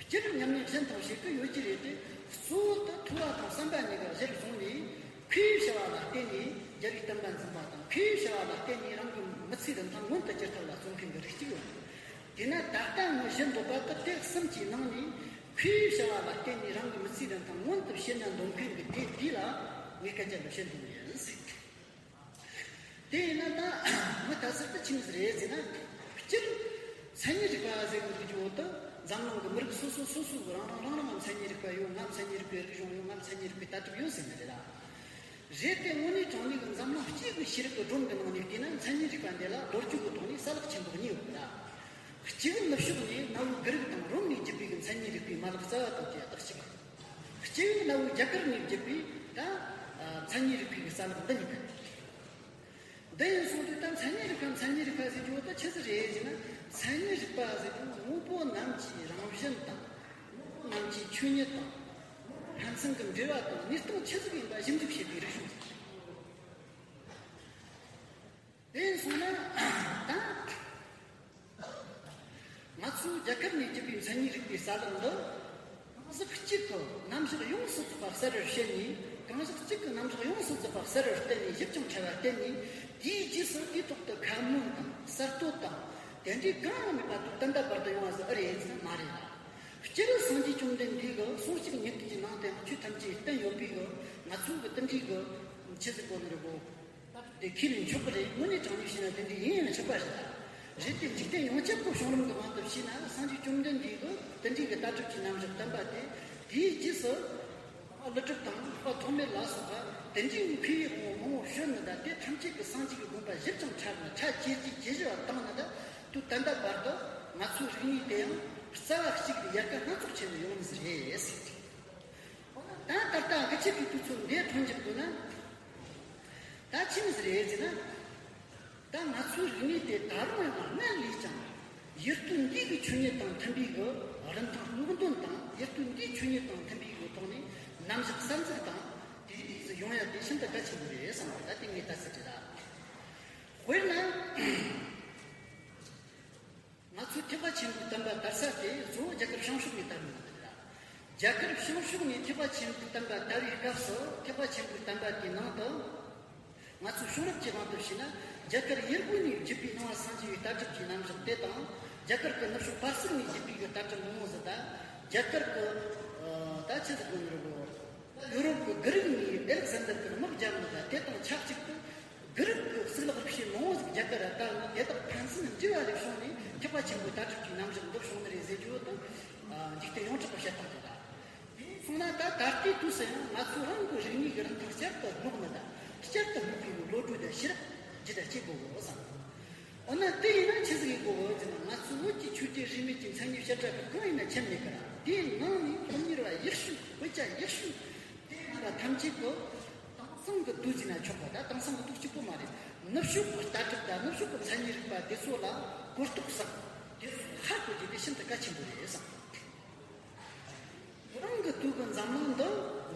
སྤྱིར་ཉམས་ལེན་གཞན་དང་བྱེད་ཀྱི་ཡོད་ཀྱི་རེད་དེ། གཙོ་བོ་དེ་ཐོས་པ་དང་བསམ་པ་གཉིས་ཀ་གཞིར་བཟུང་ནས། ཁོའི་བྱ་བ་ལ་བརྟེན་ནས་རྒྱལ་བའི་བསྟན་པ་འཛིན་པ་དང་། ཁོའི་བྱ་བ་ལ་བརྟེན་ནས་རང་གི་མི་ཚེའི་རིན་ཐང་མངོན་དུ་གྱུར་ཐབས་ལ་བརྩོན་མཁན་གྱི་རིགས་གཅིག་ཡོད། དེས་ན་ད་ལྟ་ངོས་བཞི་འདོད་པ་དེ་དེ་གསུམ་གྱི་ནང་ནས། ཁོའི་བྱ་བ་ལ་བརྟེན་ནས་རང་གི་མི་ཚེའི་རིན་ཐང་མངོན་དུ་ཕྱེ་ནས་འདོད་མཁན་གྱི་སྡེ་འདི་ལ། ངས་སྐད་ཆ་འདི་བཤད་འདུག་ཡིན་ཟེར། དེ་ཡིན་ན་ད་མི་ད་ཟེར་དུ་ཆི་མོ་ཟིག་རེད་ཟེར་ན། སྤྱིར་མཚན་ཉིད་རིག་པ་ཟེར་གི་འདུག་ཀྱི་འོག་ཏུ་འཛམ་གླིང་གི་མི་རིགས་སོ་སོ་སོ་སོ་གི་རང་རང་རང་རང་མཚན་ཉིད་རིག་པ་ཡོད། ང་མཚན་ཉིད་རིག་པའི་རིག་གཞུང་ཡོད། ང་མཚན་ཉིད་རིག་པའི་ལྟ་གྲུབ་ཡོད་ཟེར་ནི་རེད་ལ། རེད་དེ་དངོས་གནས་དྲང་གནས་ཀྱི་འཛམ་གླིང་སྤྱི་གི་ཤེས་རིག་གི་སྒྲོམ་གྱི་ནང་ནས་བལྟས་ན་མཚན་ཉིད་རིག་པ་འདི་ལ་ལོ་རྒྱུས་ཀྱི་ཐོག་ནས་རྩ་ལག་ཆེན་པོ་གཉིས་ཡོད་པ་ར། གཅིག་ནུབ་ཕྱོགས་ནས་གནའ་བོའི་གྷི་རིག་དང་རོམ་ནས་བརྒྱུད་པའི་གི་མཚན་ཉིད་རིག་པའི་མ་ལག་རྩ་བ་དང་བཅས་རྟགས་གཅིག་གཅིག་གནའ་བོའི་རྒྱ་གར་ནས་བརྒྱུད་པའི་ད་མཚན་ཉིད་རིག་པའི་གི་རྩ་ལག་འདི་གཉིས་ཀ། འདི་ཡིན་སོང་དུས་ད་མཚན་ཉིད་རིག་པ་མཚན་ཉིད་རིག་པ་ཟེར་རྒྱུ་ད་ཆི་ཟིག་རེད་ཟེར་ན། མཚན་ཉིད་རིག་པ་ཟེར་རྒྱུ་དངོས་པོ་རྣམས་ཀྱི་རང་བཞིན་དང་། དངོས་པོ་རྣམས་ཀྱི་ཆོས་ཉིད་དང་། ཕན་ཚུན་གྱི་འབྲེལ་བ་དང་གནས་སྟངས་ཆི་ཟིག་ཡིན་པ་ཞིབ་འཇུག་བྱེད་པའི་རིག་གཞུང་ཟེར། དེ་ཡིན་སོང་ན་ད། ང་ཚོས་རྒྱ་གར་ནས་བརྒྱུད་པའི་མཚན་ཉིད་རིག་པའི་རྩ་ལག་འདི། གང་ཟག་གཅིག་གི་རྣམ་གཞག་ཡོངས་སུ་རྫོགས་པ་གསལ་བར་བྱེད་ནས། གང་ཟག་གཅིག་གི་རྣམ་གཞག་ཡོངས་སུ་རྫོགས་པ་གསལ་བར་བསྟན་ནས་ཞིབ་ཅིང་ཕྲ་བར་བསྟན་ནས། དེའི་རྗེས་སུ་དེའི་ཐོག་ཏུ་ཁ་སྣོན་དང་གསར་གཏོད་དང་། དེ་འདྲའི་གང་ཡང་མེད་པ་དུ་ད་ལྟ་བར་དུ་ཡོང་བ་ཟིག་ཨེ་རེད་ཟེར་ན་མ་རེད་ལ། སྤྱིར་སངས་རྒྱས་བཅོམ་ལྡན་འདས་ཀྱི་གསུང་གཅིག་ཉིད་ཀྱི་ནང་དུ་ཡང་ཆོས་ཐམས་ཅད་བསྟན་ཡོད་པའི་གི་ང་ཚོའི་གི་དེ་འདྲའི་གི་ཆི་ཟིག་གོ་ནི་རེད་གོ། དེ་ཁས་ལེན་ཆོག་གི་རེད། དངོས་གནས་དྲང་གནས་བཤད་ན་དེ་འདྲ་ཡིན་ཡང་ཆོག་པ་རེད། རེད་དེ་འཇིག་རྟེན་ཡོངས་ཁྱབ་ཀྱི་བྱུང་རིམ་གྱི་དབང་དུ་བྱས་ན་སངས་རྒྱས་བཅོམ་ལྡན་འདས་ཀྱིས་དེ་འདྲའི་གི་ལྟ་གྲུབ་ཀྱི་རྣམ་གཞག་བསྟན་པ་དེ། དེའི་རྗེས་སུ་ཀླུ་སྒྲུབ་དང་དཔལ་ཐོགས་མེད་ལ་སོགས་པ་དེ་འདྲའི་མཁས་པའི་དབང་པོ་མང་པོ་བྱོན་ནི་དང་། དེ་ཐམས་ཅད་ཀྱིས་སངས་རྒྱས་ཀྱི་དགོངས་པ་ཞིབ་ཅིང་ཕྲ་ནི་ཕྲ་ཇེ་ཇེ་ཇེ་ཞིབ་བ་བཏང་ནི་དང་། དུས་ད་ལྟ་བར་དུ་ང་ཚོའི་རིག་གནས་དེ་ཡང་རྩ་བ་གཅིག་གི་ཡལ་ག་སྣ་ཚོགས་ཕྱེ་ནས་ཡོང་ནི་ཟིག་རེད་ཟེར། ད་ད་ལྟ་གི་ཆེད་དུ་དུས་ཚོད་འདིར་ཐོན་གྱི་འདུག་ན། ད་ཆི་མོ་ཟིག་རེད་ཟེར་ན། ད་ང་ཚོའི་རིག་གནས་དེ་ད་རུང་ཡང་སྔར་ལས་ཀྱང་། ཡུལ་དུས་འདིའི་གི་ཆོས་ཉིད་དང་མཐུན་པའི་གི་རིན་ཐང་སྔོག་འདོན་དང་། ཡུལ་དུས་འདིའི་ཆོས་ཉིད་དང་མཐུན་པའི་གི་ཐོག་ནས་རྣམ་གཞག་གསར་འཛུགས་དང་། དེ་རིགས་སུ་ཡོང་ཡ་དེ་ཤིན་ཏུ་གལ་ཆེན་པོ་རེད་བསམ་པ་ད་དེ་ངས་ལྟ་ཚུལ་རེད་ལ། དཔེར་ན། ང་ཚོས་ཐེག་པ་ཆེན་པོའི་བསྟན་པ་དར་ས་དེ་གཙོ་བོ་རྒྱ་གར་བྱང་ཕྱོགས་ནས་དར་ནི་རེད་ལ། རྒྱ་གར་བྱང་ཕྱོགས་ནས་ཐེག་པ་ཆེན་པོའི་བསྟན་པ་དར་བའི་སྐབས་སུ་ཐེག་པ་ཆེན་པོའི་བསྟན་པ་དེའི་ནང་དུ། ང་ཚོའི་བྱུང་རབས་ཀྱི་དབང་དུ་བྱས་ན་རྒྱ་གར་ཡུལ་དབུས་ནས་བརྒྱུད་པའི་ནང་པ་སངས་རྒྱས་པའི་ལྟ་གྲུབ་ཀྱི་རྣམ་གཞག་དེ་དང་། རྒྱ་གར་གྱི་ནུབ་ཕྱོགས་པར་སིག་ནས་བརྒྱུད་པའི་གི་ལྟ་གྲུབ་མང་པོ་ཟིག་དང་། རྒྱ་གར་གྱི་ད་ཆི་ཟིག་དགོས་ནི་རེད་གོ། ཡོ་རོབ་ཀྱི་གྷི་རིག་ནས་ཨེ་ལེག་ཟན་དར་གྱི་དམག་རྒྱབ་ནི་དང་། དེ་དང་ཆབས་ཅིག་ཏུ་གྷི་རིག་གི་གཙུག་ལག་རིག་བྱེད་མང་པོ་ཟིག་རྒྱ་གར་ར་དར་ནི་དེ་དག་ཕན་ཚུན་འབྲེལ་བ་ལས་བྱུང་ནས་ཐེག་པ་ཆེན་པོའི་ལྟ་གྲུབ་ཀྱི་རྣམ་གཞག་འདི་བྱུང་ནི་རེད་ཟེར་རྒྱུ་དང་། འཇིག་རྟེན་ཡོངས་གྲགས་ཀྱི་བཤད་སྟངས་དེ་དང་། དེ་སོང་ན་ད་ད་ལྟའི་དུས་སུ་ཡང་ང་ཚོས་རང་གི་རིག་གནས་ཀྱི་རིན་ཐང་བསྐྱར་དུ་སྔོག་ནི་དང་། བསྐྱར་དུ་སྔོག་པའི་བློ་གྲོས་དང་ཤེས་རབ་ཇི་ལྟར་སྐྱེ་དགོས་གོ་བསམ། འོ་ན་དེ་ཡིན་ན་ཆི་ཟིག་ཡིན་དགོས་གོ་ཟེར་ན། ང་ཚོའི་བོད་ཀྱི་ཆོས་དད་རིས་མེད་ཀྱི་མཚན་ཉིད་བཤད་གྲྭ་གི་གང་ཡིན་ན་ཁྱབ་མེད་ཀི་ར། དེའི་ནང་ནས་སློབ་གཉེར་བ་ཡག་ཤོས། དཔེ་ཆ་ཡག་ཤོས་དེ་ཡིན་པ་ཐམས་ཅད་ཀྱིས་དེང་སང་གི་དུས་ཟེར་ན་ཆོག་པ། ད་དེང་སང་གི་དུས་གཅིག་པོ་མ་རེད། ནུབ་ཕྱོགས་ཀྱི་ལྟ་གྲུབ་དང་ནུབ་ཕྱོགས་ཀྱི་མཚན་ཉིད་རིག་པ་དེ་ཚོ་ལ་གོ་རྟོགས་བསགས། དེ་ཚོ་ཧ་གོ་རྒྱུ་དེ་ཤིན་ཏུ་གལ་ཆེན་པོ་རེད་བསམ། རང་གི་དུས་ཀྱི་འཛམ་གླིང་འདི་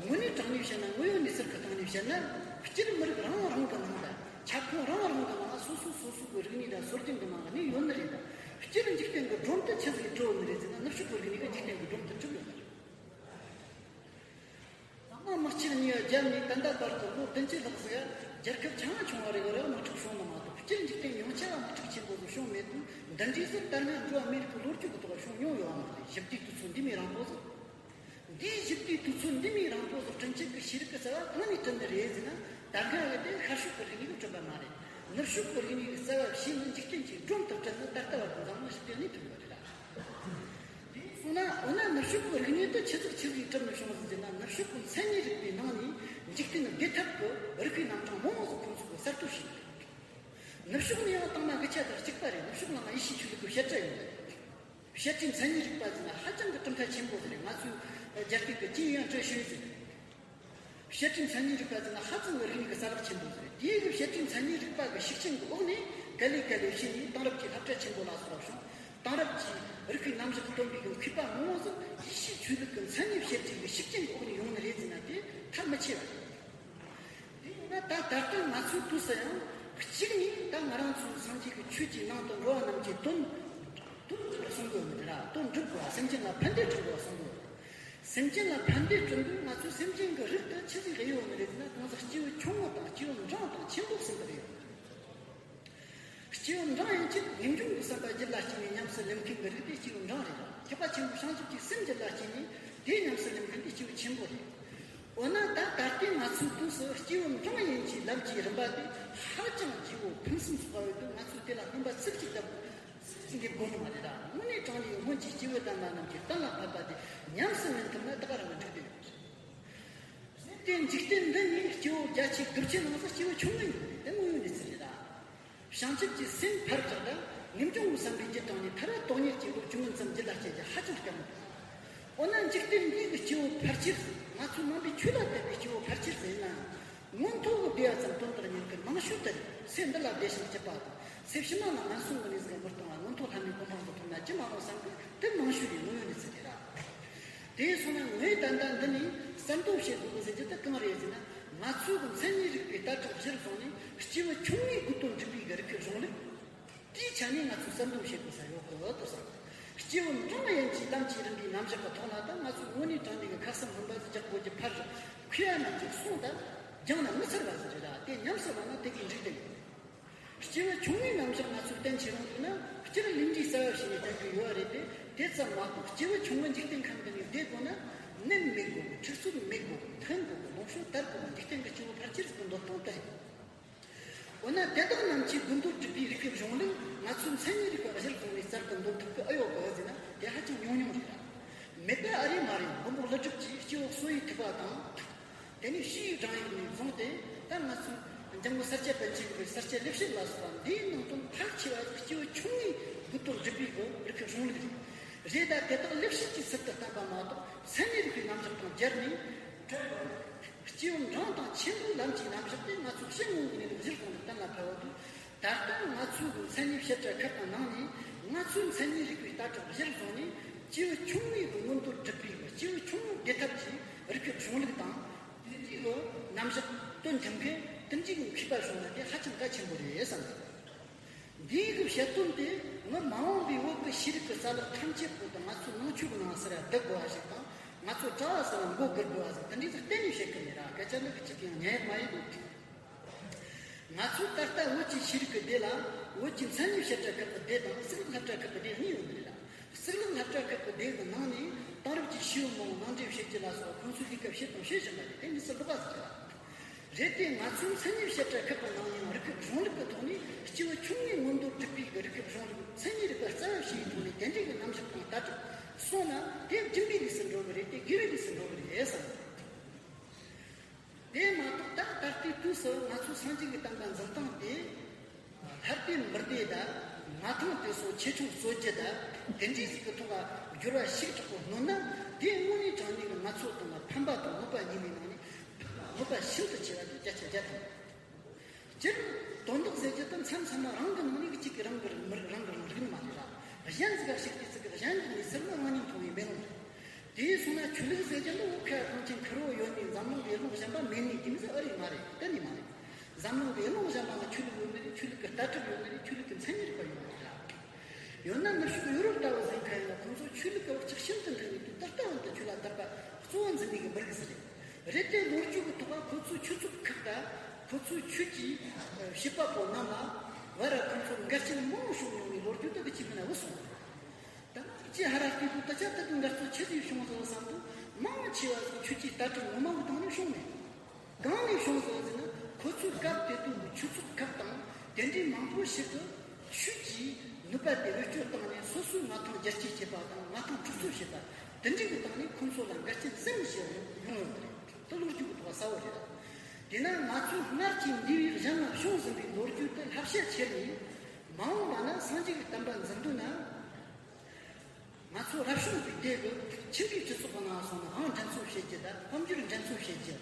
དངོས་གནས་དྲང་གནས་བཤད་ན། དངོས་ཡོད་གནས་ཚུལ་གྱི་སྟེང་ནས་བཤད་ན། སྤྱིར་མི་རིགས་རང་རང་གི་ནང་ལ། ཁྱབ་ཁོངས་རང་རང་གི་ནང་ལ་སོ་སོ་སོ་སོ་གི་རིག་གནས་དང་སྲོལ་རྒྱུན་གྱི་ནང་ལ་གནས་ཡོད་ནི་རེད། ད་སྤྱིར་འཇིག་རྟེན་གྱི་སྒྲོམ་དེ་ཆི་ཟིག་གྲུབ་ཡོད་ནི་རེད་ཟེར་ན། ནུབ་ཕྱོགས་ཀྱི་རིག་གནས་ཀྱིས་འཇིག་རྟེན་གྱི་སྒྲོམ་དེ་གྲུབ་ཡོད་ནི་རེད། ད་མ་དམག་ཆེན་གཉིས་པ་བརྒྱབ་ནས་ད་ལྟ་བར་དུ་ལོ་བདུན་ཅུ་ལྷག་ཟིག་རྒྱལ་ཁབ་ཆུང་ང་ཆུང་བ་རེ་གི་རེ་བ་དམག་འཁྲུག་བྱུང་ནི་མ་གཏོགས། སྤྱིར་འཇིག་རྟེན་ཡོངས་ཁྱབ་དམག་འཁྲུག་ཆེན་པོ་ཟིག་བྱུང་མེད་དུས། འདི་འདྲའི་ཟིག་ད་སྔ་འགྲོ་བ་མིའི་རིགས་ཀྱི་ལོ་རྒྱུས་ཀྱི་ཐོག་བྱུང་མྱོང་ཡོད་པ་མ་རེད། ཞི་བདེའི་དུས་ཚོད་འདི་མོའི་རིང་པོ་ཟིག་འདིའི་ཞི་བདེའི་དུས་ཚོད་འདི་མོའི་རིང་པོ་ཟིག་བསྐྲུན་བྱེད་ཀྱི་ཤེས་རིག་གི་རྩ་བ་གང་ནས་བསྐྲུན་ནི་རེད་ཟེར་ན། ད་སྔ་གི་དེ་ཤར་ཕྱོགས་ཀྱི་རིག་གནས་ཀྱིས་བསྐྲུན་པ་མ་རེད། ནུབ་ཕྱོགས་ཀྱི་རིག་གནས་ཀྱི་རྩ་བ་བྱས་ནས་འཇིག་རྟེན་གྱི་སྒྲོམ་དུ་བསྐྲུན་ནི་ད་ལྟ་བར་དུ་འཛམ་གླིང་ཞི་བདེ་གནས་ཐུབ་ཡོད་རེད་ལ། དེ་སོང་ན། འོ་ན་ནུབ་ཕྱོགས་ཀྱི་རིག་གནས་དེ་ཆི་ཟིག་ཆི་ཟིག་གྲུབ་ནས་བྱུང་ཟིག་ཟེར་ན། ནུབ་ཕྱོགས་ཀྱི་མཚན་ཉིད་རིག་པའི་ནང་ནས་འཇིག་རྟེན་བདེ་ཐབས་ཀྱི་རིག་པའི་རྣམ་གྲངས་མང་བོ་ཟིག་ཁོང་ཚོ་གིས་གསར་གཏོད་བྱས་ནས། ནུབ་ཕྱོགས་ནས་ཡང་བཏང་ན་དགུ་ཆ་དང་གཅིག་པ་རེད། ནུབ་ཕྱོགས་ནང་ཡེ་ཤུའི་ཆོས་ལུགས་ཀྱི་བཤད་གྲྭ་ཡོད། བཤད་གྲྭའི་མཚན་ཉིད་རིག་པ་ཟེར་ན་ཧ་ཅང་གི་གྲུབ་མཐའ་ཆེན་པོ་ཟིག་རེད། ང་ཚོའི་རྒྱ་སྐད་ཀྱི་ཅིན་ཡོན་ཀྲེ་ཞུན་ཟེར། བཤད་གྲྭའི་མཚན་ཉིད་རིག་པ་ཟེར་ན་ཧ་ཅང་གི་རིག་གནས་ཀྱི་རྩ་བརླག་ཆེན་པོ་ཟིག་རེད། དེའི་གི་བཤད་གྲྭའི་མཚན་ཉིད་རིག་པ་གི་ཤུགས་རྐྱེན་གྱི་འོག་ནས་ག་ལེ་ག་ལེ་བྱས་ནས་དེང་རབས་ཀྱི་སློབ་གྲྭ་ཆེན་པོ་ལ་སོགས་བྱུང་། དེང་རབས་ཀྱི་རིག་པའི་རྣམ་གཞག་སྟོན་པའི་གི་མཁས་པ་མང་བོ་ཟིག་ཡེ་ཤུའི་ཆོས་ལུགས་ཀྱི་མཚན་ཉིད་བཤད་གྲྭའི་གི་ཤུགས་རྐྱེན་གྱི་འོག་ནས་ཡོང་ནི་རེད་ཟེར་ན་དེ་ཐབས་མི་ཆེ་བ་རེད། དེ་ཡིན་ན་ད་ད་ལྟ་ང་ཚོའི་དུས་སུ་ཡང་གཅིག་ནས་ད་ང་རང་ཚོའི་སངས་རྒྱས་ཀྱི་ཆོས་ཀྱི་ནང་དུ་འགྲོ་བ་རྣམས་ཀྱི་དོན། དོན་གསུང་དགོས་མི་འདུག་ར། དོན་སྒྲུབ་དགོས་པ། སེམས་ཅན་ལ་ཕན་བདེ་བསྐྲུན་དགོས་པ་གསུང་དགོས། སེམས་ཅན་ལ་ཕན་བདེ་བསྐྲུན་དུས་ང་ཚོའི་སེམས་ཅན་གྱི་རིགས་དེ་ཆི་ཟིག་ཡོད་ནི་རེད་ཟེར་ན། གང་ཟག་སྐྱེས་བུ་ཆུང་ངུ་དང་སྐྱེས་བུ་འབྲིང་དང་ཆེན་པོ་གསུམ་པར་ཡོད། སྐྱེས་བུ་འབྲིང་ཡིན་གྱི་ངེས་འབྱུང་གི་བསམ་པ་རྒྱུད་ལ་སྐྱེས་ནས་ཉམས་སུ་ལེན་མཁན་གྱི་རིགས་དེ་སྐྱེས་བུ་འབྲིང་རེད། ཐེག་པ་ཆེན་པོའི་བྱང་ཆུབ་ཀྱི་སེམས་རྒྱུད་ལ་སྐྱེས་ནས་དེ་ཉམས་སུ་ལེན་མཁན་དེ་སྐྱེས་བུ་ཆེན་པོ་རེད། འོ་ན་ད་ད་ལྟའི་ང་ཚོའི་དུས་སུ་ ཀྱི་རིམ་པ་དེ་ཧ་ཅང་ལྗིད་པོ་ཕུན་སུམ་ཚོགས་པ་ཡོད་དུས། ང་ཚོས་དེ་ལ་སྣོན་པ་ཚིག་གཅིག་ལྟ་བུ་ཚིག་གཅིག་འགེབས་དགོས་ནི་མ་རེད་ལ། དངོས་གནས་དྲང་གནས་སྔོན་གྱི་སྐྱེས་བུ་དམ་པ་རྣམས་ཀྱིས་གཏན་ལ་ཕབ་པ་དེ་ཉམས་སུ་ལེན་ཐུབ་ན་ད་ག་རང་གི་འགྲིག་དེ་ཡོད་རེད། དེ་འཇིག་རྟེན་འདི་ནི་སྐྱེ་བོ་བརྒྱ་ཆའི་དགུ་བཅུ་ནང་ས་སྐྱེ་བོ་ཆུང་ངུ་ཡིན་པ་རེད། དེ་དངོས་ཡོད་གནས་ཚུལ་རེད་ལ། བྱང་ཆུབ་ཀྱི་སེམས་ཕར་བཞག་ད་ངེས་འབྱུང་གི་བསམ་པའི་རྒྱུད་དྲངས་ནས་ཐར་པ་དོན་གཉེར་གྱི་ལོ་བཅུ་ངོ་ཙམ་རྒྱུད་ལ་སྐྱེ་རྒྱུ་ཧ་ཅང་དཀའ་མོ་རེད། འོ་ན་འཇིག་རྟེན་འདི་གི་སྐྱེ་བོ་ཕལ་ཆེར། ང་ཚོ་ནང་པའི་ཆོས་ལ་དད་པའི་སྐྱེ་བོ་ཕལ་ཆེར་ཟེར་ན། མངོན་མཐོ་གི་བདེ་བ་ཙམ་དོན་དུ་གཉེར་མཁན་མང་ཤོས་དེ་རེད། ཚེ་འདི་ལ་བདེ་ཞིང་སྐྱིད་པ་དང་། ཚེ་ཕྱི་མ་ལ་ངན་སོང་གི་གནས་ཟིག་མི་གཏོང་བ། མངོན་མཐོ་ལྷ་མིའི་གོ་འཕང་དུ་ཐོབ་ན་ཅི་མ་རུང་བསམ་གི་དེ་མང་ཤོས་ཡིན་དངོས་ཡོད་གནས་ཚུལ་དེ་རེད། དེ་སོང་ན་ངས་ད་ལྟ་འདི་ནས་གསལ་འདོན་བྱེད་དགོས་ཀྱི་ཟེར་རྒྱུ་དེ་གང་རེད་ཟེར་ན། ང་ཚོའི་གི་མཚན་ཉིད་རིག་པའི་ལྟ་གྲུབ་གཞིར་བཟུང་ནས་སྐྱེས་བུ་ཆུང་ངུའི་དགོས་དོན་སྒྲུབ་པའི་གི་རིགས་ཀྱི་གཞུང་ལུགས། དེའི་ཆ་ནས་ང་ཚོས་གསལ་འདོན་བྱེད་དགོས་ས་ཡོད་གི་འདུག་བསམ། སྐྱེས་བུ་འབྲིང་ཡན་གྱི་ལམ་གྱིས་རིམ་པའི་རྣམ་གཞག་གི་ཐོག་ལ་ད་ང་ཚོས་དངོས་གནས་དྲང་གནས་ཀྱི་ཁ་གསབ་སྨོན་པ་ཟིག་རྒྱག་དགོས་ཀྱི་ཕར། མཁས་པ་རྣམས་ཀྱིས་གསུངས་ད་སྦྱངས་ན་མི་ཚར་བ་ཟིག་རེད་ལ། དེ་ཉམས་སུ་བླངས་ན་དེ་གི་འགྲིག་དེ་མིན། སྐྱེས་བུ་ཆུང་ངུའི་རྣམ་གཞག་ང་ཚོས་བསྟན་ཆེ་རུང་དུས་ན་སྤྱིར་ལས་འབྲས་རྩ་བ་བྱས་ནས་བསྟན་གྱི་ཡོད་རེད་དེ། དེ་ཙམ་མ་གཏོགས་སྐྱེས་བུ་ཆུང་ངུ་འཇིག་རྟེན་ཁམས་འདི་ནས་བསྡད་དགོས་ན་ནད་མེད་དགོས་གི། འཁྲུག་རྩོད་མེད་དགོས་གི། མཐུན་དགོས་གི། ལོངས་སྤྱོད་དར་དགོས་གི། འཇིག་རྟེན་གྱི་སྐྱེ་བོ་ཕལ་ཆེར་གྱི་འདོད་སྟངས་དེ་རེད། འོ་ན་དེ་དག་རྣམས་ཀྱི་དགོས་འདོད་སྒྲུབ་པའི་རིགས་ཀྱི་གཞུང་ལུགས་ང་ཚོའི་མཚན་ཉིད་རིག་པ་གཞིར་བཟུང་ནས་གསར་དུ་འདོན་ཐུབ་ཀྱི་ཨེ་ཡོད་གི་ཟེར་ན་དེ་ཧ་ཅང་ཉུང་ཉུང་རེད་ལ། མེད་པ་ཨ་རེ་མ་རེད། མགོན་པོ་ཀླུ་སྒྲུབ་ཀྱིས་སྐྱེ་བོ་གསོ་བའི་ཐེག་པ་དང་། དེ་ནས་བྱིའུའི་སྦྲང་ཡུག་ནས་བཟུང་སྟེ་ད་ང་ཚོའི་འཇམ་མགོན་ས་སྐྱ་པཎ་ཆེན་གྱི་ས་སྐྱ་ལེགས་བཤད་ལ་སོགས་པ་འདིའི་ནང་དོན་ཕལ་ཆེ་བ་ཞིག་སྐྱེ་བོ་ཆུང་ངུའི་དགོས་དོན་སྒྲུབ་པའི་སྒོ་རིགས་ཀྱི་གཞུང་ལུགས་རེད། རེད་ད་དེ་དག་ལེགས་བཤད་ཀྱི་ཚུལ་དུ་བསྟན་པ་མ་གཏོགས་མཚན་ཉིད་རིག་པའི་རྣམ་གཞག་དང་སྦྱར་ནས། སྐྱེས་བུ་འབྲིང་དང་ཆེན་པོའི་ལམ་གྱི་རྣམ་གཞག་དེ་ང་ཚོས་ཕྱི་དངོས་ཀྱི་གནས་ལུགས་གཞིར་བཟུང་ནས་གཏན་ལ་ཕབ་པ་དང་། ད་ལྟ་ང་ཚོའི་གི་མཚན་ཉིད་བཤད་གྲྭ་ཁག་གི་ནང་ནས་ང་ཚོའི་མཚན་ཉིད་རིག་པའི་ལྟ་གྲུབ་གཞིར་བཟུང་ནས་སྐྱེས་བུ་ཆུང་ངུའི་གི་མངོན་མཐོ་སྒྲུབ་པའི་གི་སྐྱེས་བུ་ཆུང་ངུ་བདེ་ཐབས་ཀྱི་རིགས་ཀྱི་གཞུང་ལུགས་དང་། དེ་འདྲའི་གི་རྣམ་གཞག་སྟོན་ཐུབ་མཁན་དེ་འདྲའི་གི་མཁས་པ་བྱུང་ན་དེ་ཧ་ཅང་གལ་ཆེན་པོ་རེད་བསམ་གི། འདིའི་གི་བཤད་དོན་དེ་ང་མ་འོངས་པའི་བོད་ཀྱི་ཤེས་རིག་གི་རྩ་ལག་ཐམས་ཅད་པོ་དང་ང་ཚོའི་ནང་ཆོས་ཀྱི་ནང་ཟེར་ཡ་བསྡུ་དགོས་པ་ཞིག་དང་། ང་ཚོ་གྲྭ་བ་ཟེར་ཡ་མགོ་སྒུར་དགོས་པ་ཟེར་དེ་འདྲའི་གི་གཏན་ནས་བཤད་གི་མེད་ར། སྐད་ཆ་འདི་གི་གཅིག་ཀྱང་ཉན་ཡག་མ་ཡིན་འདུག་ང་ཚོ་ད་ལྟ་བོད་ཀྱི་ཤེས་རིག་གི་སྡེ་ལ་བོད་ཀྱི་མཚན་ཉིད་བཤད་གྲྭ་ཁག་གི་སྡེ་དང་གཙུག་ལག་སློབ་གྲྭ་ཁག་གི་སྡེ་གཉིས་ཡོད་པ་རེད་ལ། གཙུག་ལག་སློབ་གྲྭ་ཁག་གི་སྡེ་གི་ནང་ནས་དེང་རབས་ཀྱི་ཤེས་ཡོན་མང་པོ་ནང་འདྲེན་བྱེད་ཀྱི་ལ་སོགས་ཁོང་ཚོས་ལས་ཀ་བྱེད་དང་བྱེད་བཞིན་པ་རེད། དེ་མི་སྲིད་ལོགས་ཀ་ཟེར་གྱི་རེད། དེ་ང་ཚོའི་མཚན་ཉིད་བཤད་གྲྭ་ཁག་གི་ནང་ཡང་རིག་པའི་གཞུང་ལུགས་ཀྱི་ཐོག་ནས་སྐྱེས་བུ་ཆུང་ངུའི་མངོན་མཐོ་སྒྲུབ་པའི་རིག་པའི་གཞུང་ལུགས་མཚན་ཉིད་རིག་པ་རྩ་བ་ཞིག་ཡིན་ཐོག་ནས་དེ་འདྲའི་གི་རྣམ་གཞག་དང་ལྟ་གྲུབ་གསུངས་ན་དེ་སྦྱིན་པའི་ལུགས་སུ་འགྲོ་གི་རེད་དེ་དགེ་བའི་ལུགས་སུ་འགྲོ་གི་རེད་བསམ། དེ་མ་གཏོགས་ད་ད་ལྟའི་དུས་སུ་ང་ཚོའི་སངས་རྒྱས་ཀྱི་བསྟན་པ་འཛིན་སྟངས་དེ། ལྷ་སྡེ་མི་སྡེ་དང་མངའ་ཐང་དེ་ཚོ་ཆེ་ཆུང་གསོད་རྒྱུ་དང་དེ་འདྲའི་ཟིག་གི་ཐོག་ལ་འགྱུར་བ་ཞིག་དྲག་པོ་སྣོན་ན་དེ་དངོས་གནས་དྲང་གནས་ཀྱི་ང་ཚོ་དང་ཕན་པ་དང་གནོད་པ་གཉིས་པོའི་ནང་ནས་གནོད་པ་ཤིན་ཏུ་ཆེ་བ་དེ་བརྒྱ་ཆ་བརྒྱ་དང་། སྤྱིར་དོན་དག་ཟེར་རྒྱུ་དེ་མཚམས་མཚམས་མ་རང་གི་ནང་ནས་གཅིག་གིས་རང་གི་རང་གི་རང་རིག་ནི་མ་རེད་ར། གཞན་ཟིག་ག་ཞིག་དེ་ཚིག་གི་གཞན་གྱི་ནས་ཟེར་ན་དངོས་གནས་མཐོང་བའི་མེ་ལོང་རེད། དེ་སོང་ན་ཆོས་ལུགས་ཟེར་རྒྱུ་འདི་བོད་ཁ་གངས་ཅན་ཁུར་བོ་ཡོད་ནས་འཛམ་གླིང་གི་ཀློང་གཞན་པ་མེད་ནས་དེ་མི་ཟེར་ཨ་རེ་མ་རེད། གཏན་ནས་མ་རེད། འཛམ་གླིང་གི་ཀློང་གཞན་པ་ལ་ཆོས་ལུགས་ཡོད་ནི་རེད། ཆོས་ལུགས་ཀྱི་ལྟ་གྲུབ་ཡོད་ནི་རེད། ཆོས་ལུགས་ཀྱི་མཚན་ཉིད་རིག་པ་ཡོད་ནི་རེད་ལ། ཡོད་ན་ནུབ་ཕྱོགས་ཡོ་རོབ་ལྟ་བུ་ཟེར་མཁན་ཡིན་ན་ཁོང་ཚོ་ཆོས་ལུགས་ཀྱི་བག་ཆགས་ཤིན་ཏུ་འདྲ་བའི་དུས་ད་ལྟ་བར་དུ་ཆོས་ལ་དད་པ་གཙོ་བོ་འཛིན་མཁན་གྱི་མི་རིགས་ཟིག་རེད། རེད་དེ་ལོ་རྒྱུས་ཀྱི་ཐོག་ལ་ཁོ་ཚོའི་ཆོས་ཚོགས་ཁག་དང་ཁོ་ཚོའི་ཆོས་ཀྱི་བྱེད་པ་པོ་རྣམས་ལ་བར་ཁོ་ཚོ་འགལ་རྐྱེན་མང་བོ་བྱུང་མྱོང་བའི་ལོ་རྒྱུས་དེ་གི་ཅི་མིན་ན་བུད་སོང་། ད་ཅི་ཧ་ར་སྐྱིད་པོ་ད་ཆ་ད་དུང་འགལ་རྩོད་ཆེ་ཟིག་བྱུང་ཟེར་བསམ་དུས་མང་ཆེ་བ་ཟིག་ཆོས་ཀྱི་ལྟ་གྲུབ་ངོ་མ་བོ་དང་ནི་བྱུང་མེད། གང་ནས་བྱུང་ཟེར་ཟེར་ན་ཁོ་ཚོའི་སྐབས་དེ་དུས་ཀྱི་ཆོས་ཚོགས་ཁག་དང་དེ་འདྲའི་མང་པོ་ཞིག་གི་ཆོས་ཀྱི་ནུས་པ་དེ་བེད་སྤྱོད་བཏང་ནས་སོ་སོའི་མངའ་ཐང་རྒྱ་སྐྱེད་བྱེད་པ་དང་མངའ་ཐང་འཁྲུག་རྩོད་བྱེད་པ་དེ་འདྲའི་གི་སྟེང་ནས་ཁོང་ཚོ་ལ་འགལ་རྐྱེན་ཟིན་ཞིག་ཡོང་ཡོང་ཡོད་པ་རེད། དེ་ལོ་རྒྱུས་ཀྱི་ཐོག་གསལ་བོ་རེད། དེས་ན་ང་ཚོས་སྔར་གྱི་འདས་པའི་གཞན་ལ་བྱུང་ཟིན་པའི་ལོ་རྒྱུས་དེ་བསླབ་བྱ་ཁྱེར་ནས་མ་འོངས་པ་ན་སངས་རྒྱས་ཀྱི་བསྟན་པ་འཛིན་འདོད་ན། ང་ཚོ་རབ་བྱུང་གི་སྡེ་གི་ཁྱིམ་པའི་སྤྱི་ཚོགས་ཀྱི་ནང་སོང་ན་དབང་འགྲན་རྩོད་བྱེད་རྒྱུ་དང་དཔལ་འབྱོར་འགྲན་རྩོད་བྱེད་རྒྱུ།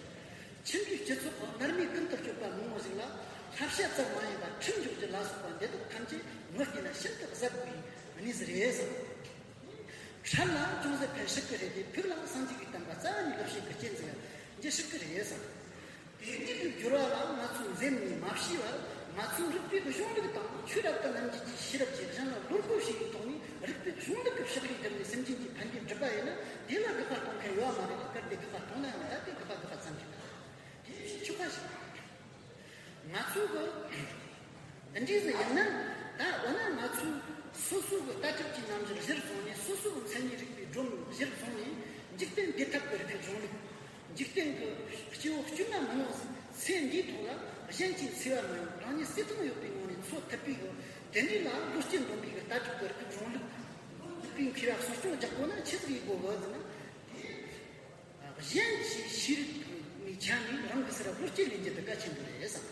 ཁྱིམ་པའི་སྤྱི་ཚོགས་ཀྱི་མནར་མེད་ཀུན་ཏུ་སྤྱོད་པ་མང་བོ་ཞིག་ལ་བསླབ་བྱ་ཙམ་མ་ཡིན་པར་ཁྲིམས་འཇོག་རྒྱུ་ལ་སོགས་པ་འདི་དག་ཐམས་ཅད་ངོས་བལྟས་ན་ཤིན་ཏུ་གཟབ་དགོས་པའི་གནས་ཟིག་རེད་ཟེར། ཁྲལ་ལ་ཅུང་ཟད་ཕན་སྲིད་ཀྱི་རེད་དེ་ཕུགས་ལ་སངས་རྒྱས་ཀྱི་བསྟན་པ་རྩ་བ་ནས་ལེགས་བཤད་ཀྱི་རྐྱེན་ཟིག་འགྱུར་སྲིད་ཀྱི་རེད་ཟེར། དེ་འདྲའི་གི་འགྱུར་བ་ལ་ང་ཚོས་འཛེམ་ནས་མ་ཤེས་པར་ང་ཚོའི་རིག་པའི་གཞུང་ལུགས་དང་ཆོས་རབ་ཏུ་རྣམ་འབྱེད་ཀྱི་ཤེས་རབ་ཀྱིས་གཞན་ལ་བློ་སྒོ་ཕྱེ་བའི་ཐོག་ནས་རིག་པའི་གཞུང་ལུགས་ཀྱི་ཕྱག་ལས་བརྒྱབ་ནས་སེམས་ཅན་གྱི་ཕན་བདེ་སྒྲུབ་པ་ཡིན་ན་དེ་ལ་དགག་པ་གཏོང་མཁན་ཡོད་མ་རེད་ལ། གལ་ཏེ་དགག་པ་གཏོང་ན་ཡང་ད་དེ་དགག་པ་དགག་པ་ཙམ་གྱིས་མེད། དེ་ཆོག་པ་ཞིག་ང་ཚོའི་གི་འདི་འདྲའི་ཟིག་ཡིན་ན་ད་འོ་ན་ང་ཚོས་སོ་སོ་གི་ལྟ་གྲུབ་ཀྱི་རྣམ་གཞག་གཞིར་བཟུང་ནས་སོ་སོ་གི་མཚན་ཉིད་རིག་པའི་སྒྲོམ་གཞིར་བཟུང་ནས་འཇིག་རྟེན་བདེ་ཐབས་ཀྱི་རིག་པའི་གཞུང་ལུགས། འཇིག་རྟེན་གྱི་སྐྱེ་བོ་སྐྱོ་ན་མང་བོ་ཟིག་ ཚེ་འདིའི་ཐོག་ལ་གཞན་གྱིས་འཚེ་བ་མི་ཡོང་། རང་ཉིད་བརྩེ་དུང་ཡོད་པའི་ངང་ནས་འཚོ་ཐུབ་པའི་གི་དེ་འདྲའི་ལ་བློ་སྐྱེད་འདོན་པའི་གི་ལྟ་གྲུབ་ཀྱི་རིག་གཞུང་ལུགས་ཀྱི་མཁས་པ་གསོ་སྐྱོང་རྒྱག་དགོས་ན་ཆི་ཟིག་ཡིན་དགོས་གི་ཟེར་ན། དེ་གཞན་གྱི་ཤེས་རིག་ནས་ཆ་ནས་རང་གི་སེམས་ལ་བློ་སྐྱེད་ལེན་རྒྱུ་དེ་གལ་ཆེན་པོ་རེད་བསམ།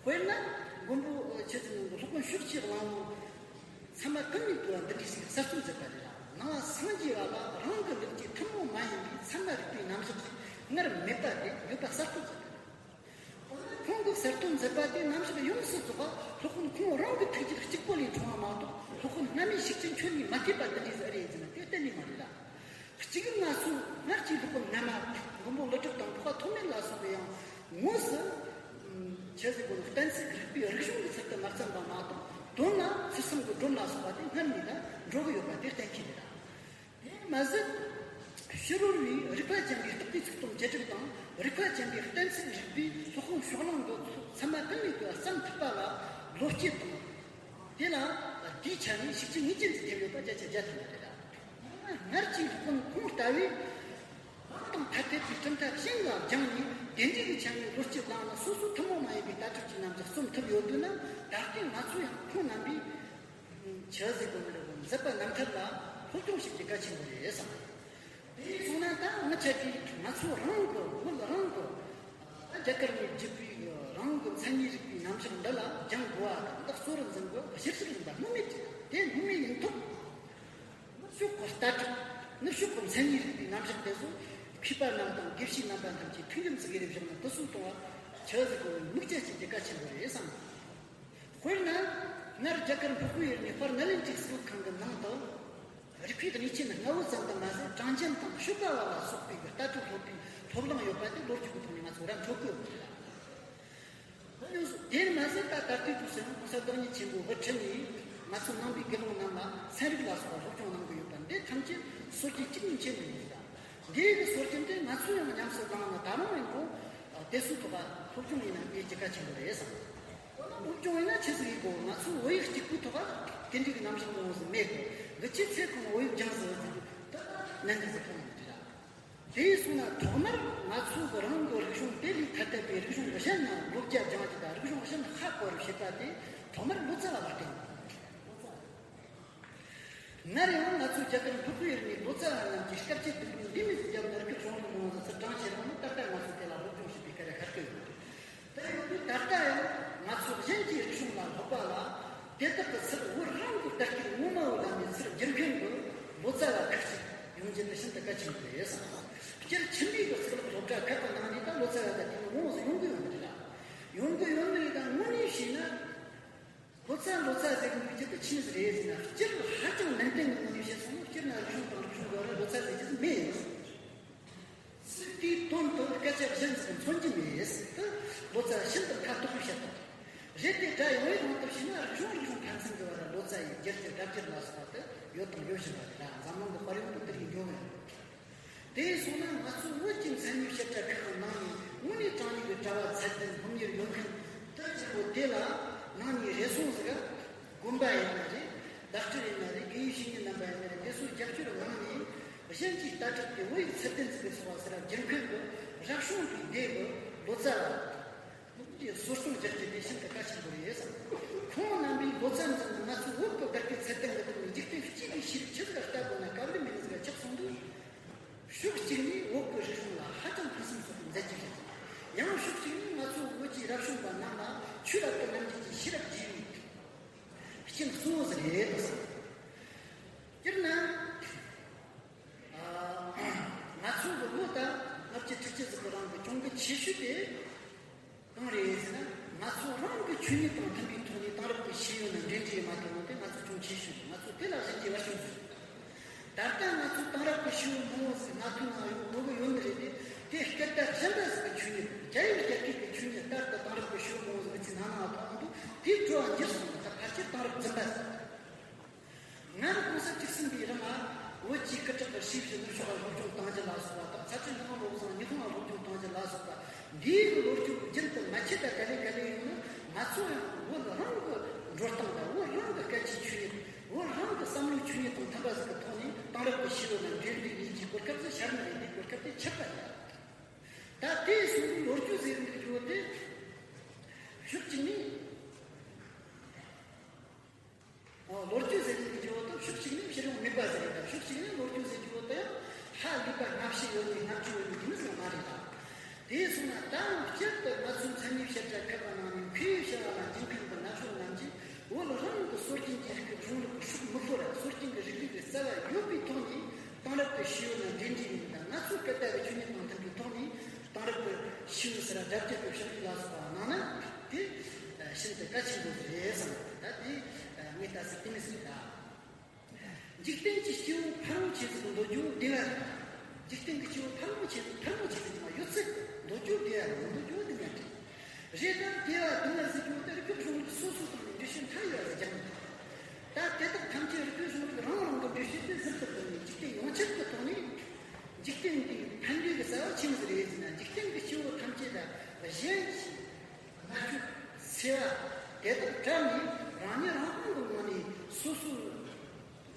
དཔེར་ན། མགོན་པོ་ཆོས་ཀྱི་ནང་གི་སློབ་དཔོན་ཕྱོགས་ཀྱི་གླང་པོ། ཚད་མ་ཀུན་ནས་བཏུས་པ་འདི་འདྲའི་ཞིག་གསར་གཏོད་མཛད་པ་རེད་ལ། ནང་སངས་རྒྱས་པ་ལ་རང་གི་ལུགས་ཀྱི་ཐུན་མོང་མ་ཡིན་པའི་ཚད་མ་རིག་པའི་རྣམ་གཞག་ཅིག་སྔར་མེད་པ་དེ་ཡོད་པ་གསར་གཏོད་མཛད་པ་རེད། ཁོང་གིས་གསར་གཏོད་མཛད་པ་དེ་རྣམ་གཞག་ཡོངས་སུ་རྫོགས་པ་སློབ་དཔོན་ཁོང་རང་གི་ཐུགས་རྒྱུད་གཅིག་པོ་ལས་འཁྲུངས་པ་མ་གཏོགས། སློབ་དཔོན་སྔ་མའི་ཤུགས་ཀྱིས་ཁྱོན་ནས་མ་ཐེབས་པ་འདི་འདྲའི་ཟིག་རེད་ཟེར་ན་དེ་གཏན་ནས་མ་རེད་ལ། གཅིག་ང་ཚོ་སྔར་གྱི་སློབ་དཔོན་སྔ་མ་མགོན་པོ་ཀླུ་སྒྲུབ་དང་འཕགས་པ་ཐོགས་མེད་ལ་སོགས་པའི་ཡང་ངོས་སུ། ཆི་ཟེར་དགོས་ན། གཏན་ཚིགས་རིག་པའི་རིག་གཞུང་གི་ཚུལ་དུ་མ་བརྩམས་པ་མ་གཏོགས། དོན་ལ་ཚུལ་གསུམ་གྱི་སྒྲོམ་ལ་སོགས་པ་དེ་སྔར་ནས་ད་འགྲོ་གི་ཡོད་པ་དེ་གཏན་འཁེལ་རེད། དེ་མ་ཟད། ཕྱི་རོལ་བའི་རིག་པ་ཅན་གྱི་རྟོག་པའི་ཚིག་དང་བཅད་སྒྲིག་དང་། རིག་པ་ཅན་གྱི་གཏན་ཚིགས་རིག་པའི་སློབ་དཔོན་ཕྱོགས་གླང་གི་ཚད་མ་ཀུན་ནས་བཏུས་པ་བརྩམས་ཐུབ་པ་ལ་བློ་སྐྱེད་དང་། དེ་ལ་དེའི་ཆ་ནས་ཤུགས་རྐྱེན་ངེས་ཅན་ཞིག་ཐེབས་ཡོད་པ་བརྒྱ་ཆ་བརྒྱ་ཐམ་པ་རེད། སྔར་གྱི་སློབ་དཔོན་ཁོང་ལྟ་བུས་དང་ཐ་དད་པའི་གྲུབ་མཐའ་གཞན་ལ་སྦྱངས་ནས། དེ་འདྲའི་གི་ཆ་ནས་བློ་སྐྱེད་བླངས་ན་སོ་སོ་ཐུན་མོང་མ་ཡིན་པའི་ལྟ་གྲུབ་ཀྱི་རྣམ་གཞག་རྩོམ་ཐུབ་ཡོད་དུས་ན། ད་ལྟའི་ང་ཚོ་ཡང་ཁོང་རྣམ་པའི་ཆི་ཟེར་དགོས་ནི་རེད། མཛད་པ་རྣམ་ཐར་ལ་སློབ་སྦྱོང་བྱེད་རྒྱུ་གལ་ཆེན་པོ་རེད་བསམ། དེ་སོང་ན་ད་ང་ཆ་གིས་ང་ཚོ་རང་གི་བོད་རང་གི་རྒྱ་གར་ནས་བརྒྱུད་པའི་རང་གི་མཚན་ཉིད་རིག་པའི་རྣམ་གཞག་འདི་ལ་སྦྱང་དགོས་པ་དང་། འདི་གཙོ་རུ་འཛིན་དགོས་པ་གཞིར་བཞག་ཡིན་པ་སྨོས་མེད་ཀྱི། དེ་སྨོས་མེད་ཡིན་ཐོག་ནུབ་ཕྱོགས་ཀྱི་ལྟ་གྲུབ། ནུབ་ཕྱོགས་ཀྱི་མཚན་ཉིད་རིག་པའི་རྣམ་གཞག་དེ་ཚོ་མཁས་པ་རྣམས་དང་དགེ་བཤེས་རྣམ་པ་རྣམས་ཀྱིས་མཐུན་སྒྲིལ་ཟིག་རེ་བཞག་ན། དེ་ཚོ་གཏོང་བ་ཆི་ཟིག་གི་མིག་རྒྱ་ཆེ་རྒྱུ་གལ་ཆེན་པོ་རེད་བསམ། དཔེར་ན། སྔར་རྒྱ་གར་འཕགས་པའི་ཡུལ་ནས་དཔལ་ནཱ་ལེནྡྲའི་གཙུག་ལག་ཁང་གི་ནང་དུ། རིག་པའི་གནས་ཆེན་ལྔ་བོ་ཙམ་དུ་མ་ཟད། གྲངས་ཅན་དང་ཤོ་ཀ་བ་ལ་སོགས་པའི་ལྟ་གྲུབ་སློབ་པའི་སློབ་གླིང་ཡོད་པ་དེ་ལོ་རྒྱུས་ཀྱི་ཐོག་ནས་ང་ཚོ་ར་འཕྲོད་ཀྱི་ཡོད་པ་རེད། དེར་མ་ཟད། ད་ད་ལྟའི་དུས་སུ་ཡང་༸གོང་ས་བདག་ཉིད་ཆེན་པོ་དབུ་ཁྲིད་ནས་ང་ཚོ་ནང་པའི་དགེ་སློང་རྣམས་ལ་ཚན་རིག་ལ་སོགས་པ་སློབ་སྦྱོང་གནང་གི་ཡོད་པ་འདི་ཐམས་ཅད་སྲོལ་རྒྱུན་གཅིག་ནས་འཁྱེར་ནས་ཡོད་ལ། འདི་ཡི་གི་སྲོལ་རྒྱུན་དེ་ང་ཚོས་ཡང་ཉམས་སུ་བླངས་ན། ད་རུང་ཡང་ཁོང་དེ་ཚོའི་ཐོག་ལ་སློབ་སྦྱོང་ཡིན་ན་དཔེ་གལ་ཆེན་པོ་རེད་བསམ། སློབ་སྦྱོང་ཡིན་ན་ཆི་ཟིག་ཡིན་དགོས། ང་ཚོ་བོད་ཡིག་གཅིག་པུའི་ཐོག་ལ་དེ་འདྲའི་གི་རྣམ་གཞག་མང་བོ་ཟིག་མེད་དགོས། འདི་ཆི་ཚེ་གང་བོད་ཡིག་སྦྱངས་ཟིག་ཟིག་ད་ནན་ཏན་ཟིག་གང་ཡང་མི་འདྲ། དེ་སོང་ན་ཐོག་མར་ང་ཚོ་གི་རང་གི་རིག་གཞུང་དེ་ལས་ཐ་དད་པའི་རིག་གཞུང་གཞན་ལ་བློ་རྒྱ་སྦྱང་རྒྱུ་དང་། རིག་གཞུང་གཞན་ཧ་གོ་རུ་བྱེད་པ་དེ་ཐོག་མར་ལོ་ཙཱ་བ་ལ་བརྟེན། སྔར་ཡང་ང་ཚོ་རྒྱ་གར་འཕགས་པའི་ཡུལ་ནས་ལོ་ཙཱ་བ་རྣམས་ཀྱིས་དཀའ་སྤྱད་སྡུག་བསྔལ་འདི་མོ་ཟིག་བརྒྱབ་ནས་རིག་གི་གཞུང་ལུགས་མང་བོ་ཟིག་ཚུར་དྲངས་བྱས་རུང་། ད་ལྟ་ང་ཚོ་དེ་ལ་སློབ་སྦྱོང་བྱེད་པའི་སྐད་རེ་ཤར་གི་ཡོད། དེ་ཡིན་དུས་ད་ལྟ་ཡང་ང་ཚོ་གཞན་གྱི་རིག་གཞུང་ལ་སློབ་པ་ལ་དེ་དག་གི་ཚུར་བོད་རང་གི་ལྟ་སྐྱོང་ངོ་མ་བོ་ལ་ནས་ཚུར་བསྒྱུར་མཁན་གྱི་ལོ་ཙཱ་བ་ཁག་ཅིག་ཡོང་རྒྱུ་དེ་ཤིན་ཏུ་གལ་ཆེན་པོ་རེད་བསམ། སྤྱིར་ཁྱིམ་པའི་གི་གཙུག་ལག་སློབ་གྲྭ་ཁག་གི་ནང་ནས་ད་ལོ་ཙཱ་བ་དང་དེ་མོ་མང་བོ་ཟིག་ཡོང་གི་ཡོད་ནི་རེད་ལ། ཡོང་གི་ཡོད་ནི་རེད། ད་དངོས་གནས་བྱས་ན། ལོ་ཙཱ་ལོ་ཙཱ་ཟེར་གི་འདུག་རྒྱུ་དེ་ཆི་ཟིག་རེད་ཟེར་ན། སྤྱིར་ཧ་ཅང་ནན་ཏན་གྱི་ངོས་ནས་བཤད་སོང་ན། སྤྱིར་ན་རིག་གཞུང་དང་རིག་གཞུང་གི་བར་ལོ་ཙཱ་ཟེར་རྒྱུ་དེ་མེད། ཚིག་དེའི་དོན་དུ་སྐད་ཆ་གཞན་ཟིག་མཚོན་གྱི་མེད་ཟེར་དུས། ལོ་ཙཱ་ཤིན་ཏུ་ཁ་དོག་པོས་བཤད་པ་རེད། དེ་སྒྲ་ཡང་བའི་དབང་དུ་བྱས་ན་རིག་གཞུང་རིག་གཞུང་ཕན་ཚུན་གྱི་བར་ལོ་ཙཱ་ཡི་རྒྱུད་སྡེ་སྒྲ་བསྒྱུར་ལ་སོགས་པ་དེ་ཡོད་དང་ཡོད་བཞིན་པ་རེད་ལ། འཛམ་གླིང་གི་དཔལ་ཡོན་དུ་དེ་རིགས་འགྱོ་མེད། དེ་སོང་ན་ང་ཚོ་བོད་ཀྱི་མཚན་ཉིད་བཤད་གྲྭ་ཁག་གི་ནང་ནས་དངོས་གནས་དྲང་གནས་ཀྱི་གྲྭ་བ་ཚད་ལྡན་སློབ་གཉེར་ཡོད་མཁན་དེ་ཆེན་པོ་དེ་ལ་ནང་ནས་རེ་ཟུང་ཟིག་ག་དགོན་པ་ཡིན་ན་རེད། བདག་སྤྲུལ་ཡིན་ན་རེད། དགེ་བའི་བཤེས་གཉེན་རྣམ་པ་ཡིན་ན་རེད། དེ་ཚོའི་རྒྱབ་སྐྱོར་ངང་ནས་གཞན་གྱི་ལྟ་གྲུབ་དེ་བོད་ཡིག་ཚད་ལྡན་ཟིག་གི་ཚོགས་པ་ཟེར་བ་བསྒྱུར་མཁན་གྱི་རབ་བྱུང་གི་སྡེ་གི་ལོ་ཙཱ་བ་དེ་གསོ་སྐྱོང་རྒྱག་རྒྱུ་དེ་ཤིན་ཏུ་གལ་ཆེན་པོ་རེད་བསམ། ཁོང་རྣམ་པས་ལོ་ཙཱ་འཛིན་ནས་ང་ཚོའི་བོད་ཀྱི་བདག་གི་ཚད་ལྡན་གྱི་ཐོག་ནས་འཇིག་རྟེན་སྤྱི་པའི་ཤེས་རིག་ཆི་ཟིག་ལ་ལྟ་དགོས་ན་དཀའ་ལས་མིན་ཟིག་ལ་ཆགས་སོང་དུས། ཕྱོགས་གཅིག་ནས་བོད་ཀྱི་རིག་གཞུང་ལ་ཧ་ཅང་ཕུན་སུམ་ཚོགས་པའི་མཛད་རྗེས་རེད། ཡང་ཕྱོགས་གཅིག་ནས་ང་ཚོ་བོད་ཀྱི་རབ་བྱུང་པ་རྣམས་ལ་ཆོས་རབ་ཏུ་རྣམ་འབྱེད་ཀྱི་ཤེས་རབ་རྒྱས་པའི་རྐྱེན་གཙོ་བོ་ཟིག་རེད་ཟེར། སྤྱིར་ན། ཨ། ང་ཚོ་གི་ལོ་ད་ལྔ་བཅུ་དྲུག་ཅུ་ཟིག་གི་རིང་གི་གྱོང་གུད་ཆེ་ཤོས་དེ་གང་རེད་ཟེར་ན། ང་ཚོ་རང་གི་ཆོས་ཉིད་དང་མཐུན་པའི་ཐོག་ནས་དེང་རབས་ཀྱི་ཤེས་ཡོན་ལ་འབྲེལ་འདྲིས་ཡོད་མ་ཐུབ་ནོ་དེ་ང་ཚོ་གྱོང་ཆེ་ཤོས་རེད། ང་ཚོ་དེ་ལ་གཞི་རྒྱས་པ་ཤོད་དགོས། ད་ལྟ་ང་ཚོ་དེང་རབས་ཀྱི་ཤེས་ཡོན་མང་བོ་ཟིག་ང་ཚོའི་ནང་ཡོད་དགོས་ཀྱི་ཡོད་ནི་རེད་དེ། དེ་སྐད་བརྡ་གཞན་པ་ཟིག་གི་ཆོས་ཉིད། རྒྱ་ཡིག་རྒྱ་སྐད་ཀྱི་ཆོས་ཉིད་ལྟར་དུ་དེང་རབས་ཀྱི་ཤེས་ཡོན་མང་བོ་ཟིག་མི་ཚེ་ནང་ན་མཐོང་འདུག་དེའི་སྤྲོ་བ་འགྱུར་སོང་ན། ད་ཕལ་ཆེར་དེང་རབས་རྫུན་པ་ཟིག་སྔར་གོང་ས་བཅུ་གསུམ་པའི་རིང་ལ་བོད་ཀྱི་སྐད་གྲགས་ཀྱི་ཤེས་བྱའི་ནུབ་ཕྱོགས་ལ་སློབ་སྦྱོང་གཏང་རྒྱུ་ལ་སོགས་པ་དང་། ཚྭ་ཁྲི་ཉི་ཧོང་བློ་བཟང་ཉི་ཧོང་ལ་སློབ་སྦྱོང་གཏང་རྒྱུ་ལ་སོགས་པ། འདིའི་ལོ་རྒྱུས་རྒྱུན་དུ་མ་ཆད་པ་ག་ལེ་ག་ལེ་ཡོང་ན། ང་ཚོ་ཡང་བོད་རང་གི་འགྲོ་སྟངས་དང་བོད་རང་གི་སྐད་ཆའི་ཆོས་ཉིད། བོད་རང་གི་བསམ་བློའི་ཆོས་ཉིད་དང་མཐུན་པ་ཟིག་གི་ཐོག་ནས་དེང་རབས་ཀྱི་ཤེས་ཡོན་ལ་འབྲེལ་འདྲིས་ཡིན་གྱི་གོ་སྐབས་ཟིག་ཤར་ནི་རེད། འདིའི་གོ་སྐབས་དེ་ཆད་པ་རེད། ད་དེ་སོང་ལོ་རྒྱུས་ཟེར་འདུག་རྒྱུ་དེ་ དང་སྤྱིར་དུ་ང་ཚོའི་མཚན་ཉིད་བཤད་གྲྭ་ཁག་གི་ནང་ནས་མཁས་པའི་བྱ་བ་ལ་འཇུག་མཁན་གྱི་ན་གཞོན་རྣམས་ཀྱིས་བོད་རང་གི་སྲོལ་རྒྱུན་གྱི་རིག་གནས་གཞུང་ལུགས་ཀྱི་ཤུགས་མི་ཤོར་བར་སྲོལ་རྒྱུན་གྱི་རིག་གནས་ཀྱི་རྩ་བ་ཡོད་པའི་ཐོག་ནས་དེང་རབས་ཀྱི་ཤེས་ཡོན་ལ་འབྲེལ་འདྲིས་ཡོད་པ་དང་། ང་ཚོའི་སྐད་བརྡ་གི་ཆོས་ཉིད་དང་མཐུན་པའི་ཐོག་ནས་དེང་རབས་ཀྱི་ཤེས་ཡོན་ཟེར་བ་སྒྲ་སྒྱུར་གྱི་ཕྱག་ལས་ལ་སོགས་པ་གནང་ན་དེ་ཤིན་ཏུ་གལ་ཆེན་པོ་རེད་བསམ། ད་དེ་ངས་ལྟ་ས་དེ་མི་སྲིད་ད། འཇིག་རྟེན་གྱི་སྐྱེ་བོ་ཕལ་མོ་ཆེ་ཟིག་འདོད་རྒྱུ་བདེ་བ་རེད། འཇིག་རྟེན་གྱི་སྐྱེ་བོ་ཕལ་མོ་ཆེ་ཟིག་ཕལ་མོ་ཆེ་ཟིག་ཡོད་ཚད་འདོད་རྒྱུ་བདེ་བ་རེད། འདོད་རྒྱུ་བདེ་བ་རེད། རེད་ད་བདེ་བ་སྡུག་བསྔལ་ཟེར་རྒྱུ་དེ་རིག་པའི་གཞུང་ལུགས་སོ་སོ་སྟེང་ནས་འགྲེལ་བཤད་མཐའ་ཡས་པ་ཟིག་རྒྱག་མི་ཐུབ། ད་དེ་དག་ཐམས་ཅད་རིག་པའི་གཞུང་ལུགས་རང་རང་གི་འགྲེལ་བཤད་དེ་ཟུར་དུ་བཏོན་ནས། འཇིག་རྟེན་ཡོངས་ཁྱབ་ཀྱི་ཐོག་ནས་འཇིག་རྟེན་འདིའི་ཕན་བདེ་གི་རྩ་བ་ཆི་མོ་ཟིག་རེད་ཟེར་ན། འཇིག་རྟེན་གྱི་སྐྱེ་བོ་ཐམས་ཅད་ལ་གཞན་གྱི་ངར་སྐྱོབ་འཚེ་བ་དེ་དག་བྲལ་ནས་རང་ཉིད་རང་དབང་གི་ངང་ནས་སོ་སོའི་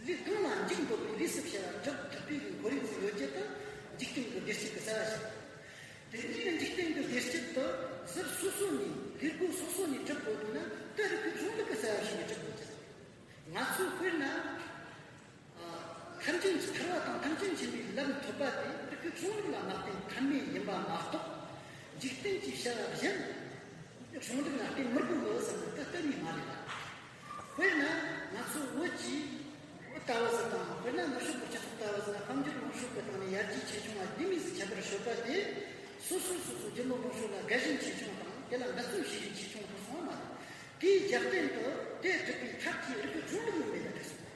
ལས་གང་ལ་འཇུག་འདོད་པའི་ལས་སུ་བྱ་བ་སྒྲུབ་ཐུབ་པའི་གི་ཁོར་ཡུག་ཅིག་ཡོད་རྒྱུ་དེ་འཇིག་རྟེན་གྱི་བདེ་སྐྱིད་ཀྱི་རྩ་བ་ཞིག་དེ་འདྲའི་འཇིག་རྟེན་གྱི་བདེ་སྐྱིད་དེ་ཟུར་སོ་སོ་ནས་ལས་སྒོ་སོ་སོ་ནས་སྒྲུབ་དགོས་འདུག་ན། དེ་རིག་པའི་གཞུང་ལུགས་ཀྱི་རྩ་བ་ཞིག་ནས་སྒྲུབ་དགོས་ཀྱི། ང་ཚོས་དཔེར་ན། ཨ། ཐར་ལམ་གྱི་ཐར་པ་དང་ཐམས་ཅད་མཁྱེན་པའི་ལམ་ཐོབ་པ་དེ་རིག་པའི་གཞུང་ལུགས་ལ་མ་བརྟེན་ཐབས་མེད་ཡིན་པ་མ་གཏོགས། འཇིག་རྟེན་གྱི་བྱ་བ་གཞན་གཞུང་ལུགས་ལ་བརྟེན་མི་དགོས་ལོ་བསམ་ན་དེ་གཏན་ནས་མ་རེད་ལ། དཔེར་ན་ང་ཚོ་བོད་ཀྱི་བོད་ལྟ་བུ་ཟིག་དང་། དཔེར་ན་ནུབ་ཕྱོགས་ཀྱི་སྤྱི་ཚོགས་ལྟ་བུ་ཟིག་ལ་དཔལ་འབྱོར་ལོངས་སྤྱོད་ཀྱི་སྟེང་ནས་ཡར་རྒྱས་ཆེ་ཆུང་ལ་ལྡེ་མིག་ཟིག་ཁྱད་པར་ཡོད་པ་དེ། སོ་སོ་སོ་སོ་རྒྱུ་ནོར་ལོངས་སྤྱོད་ལ་དགའ་ཞེན་ཆེ་ཆུང་དང་། དེ་ལ་འབད་བརྩོན་བྱེད་ཤུགས་ཆེ་ཆུང་དུ་སོང་བ་མ་རེད། དེའི་རྒྱབ་རྟེན་དུ་དེ་སྒྲུབ་པའི་ཐབས་ཀྱི་རིག་པའི་གཞུང་ལུགས་ཡོད་མེད་ལ་ཐུག་སོང་།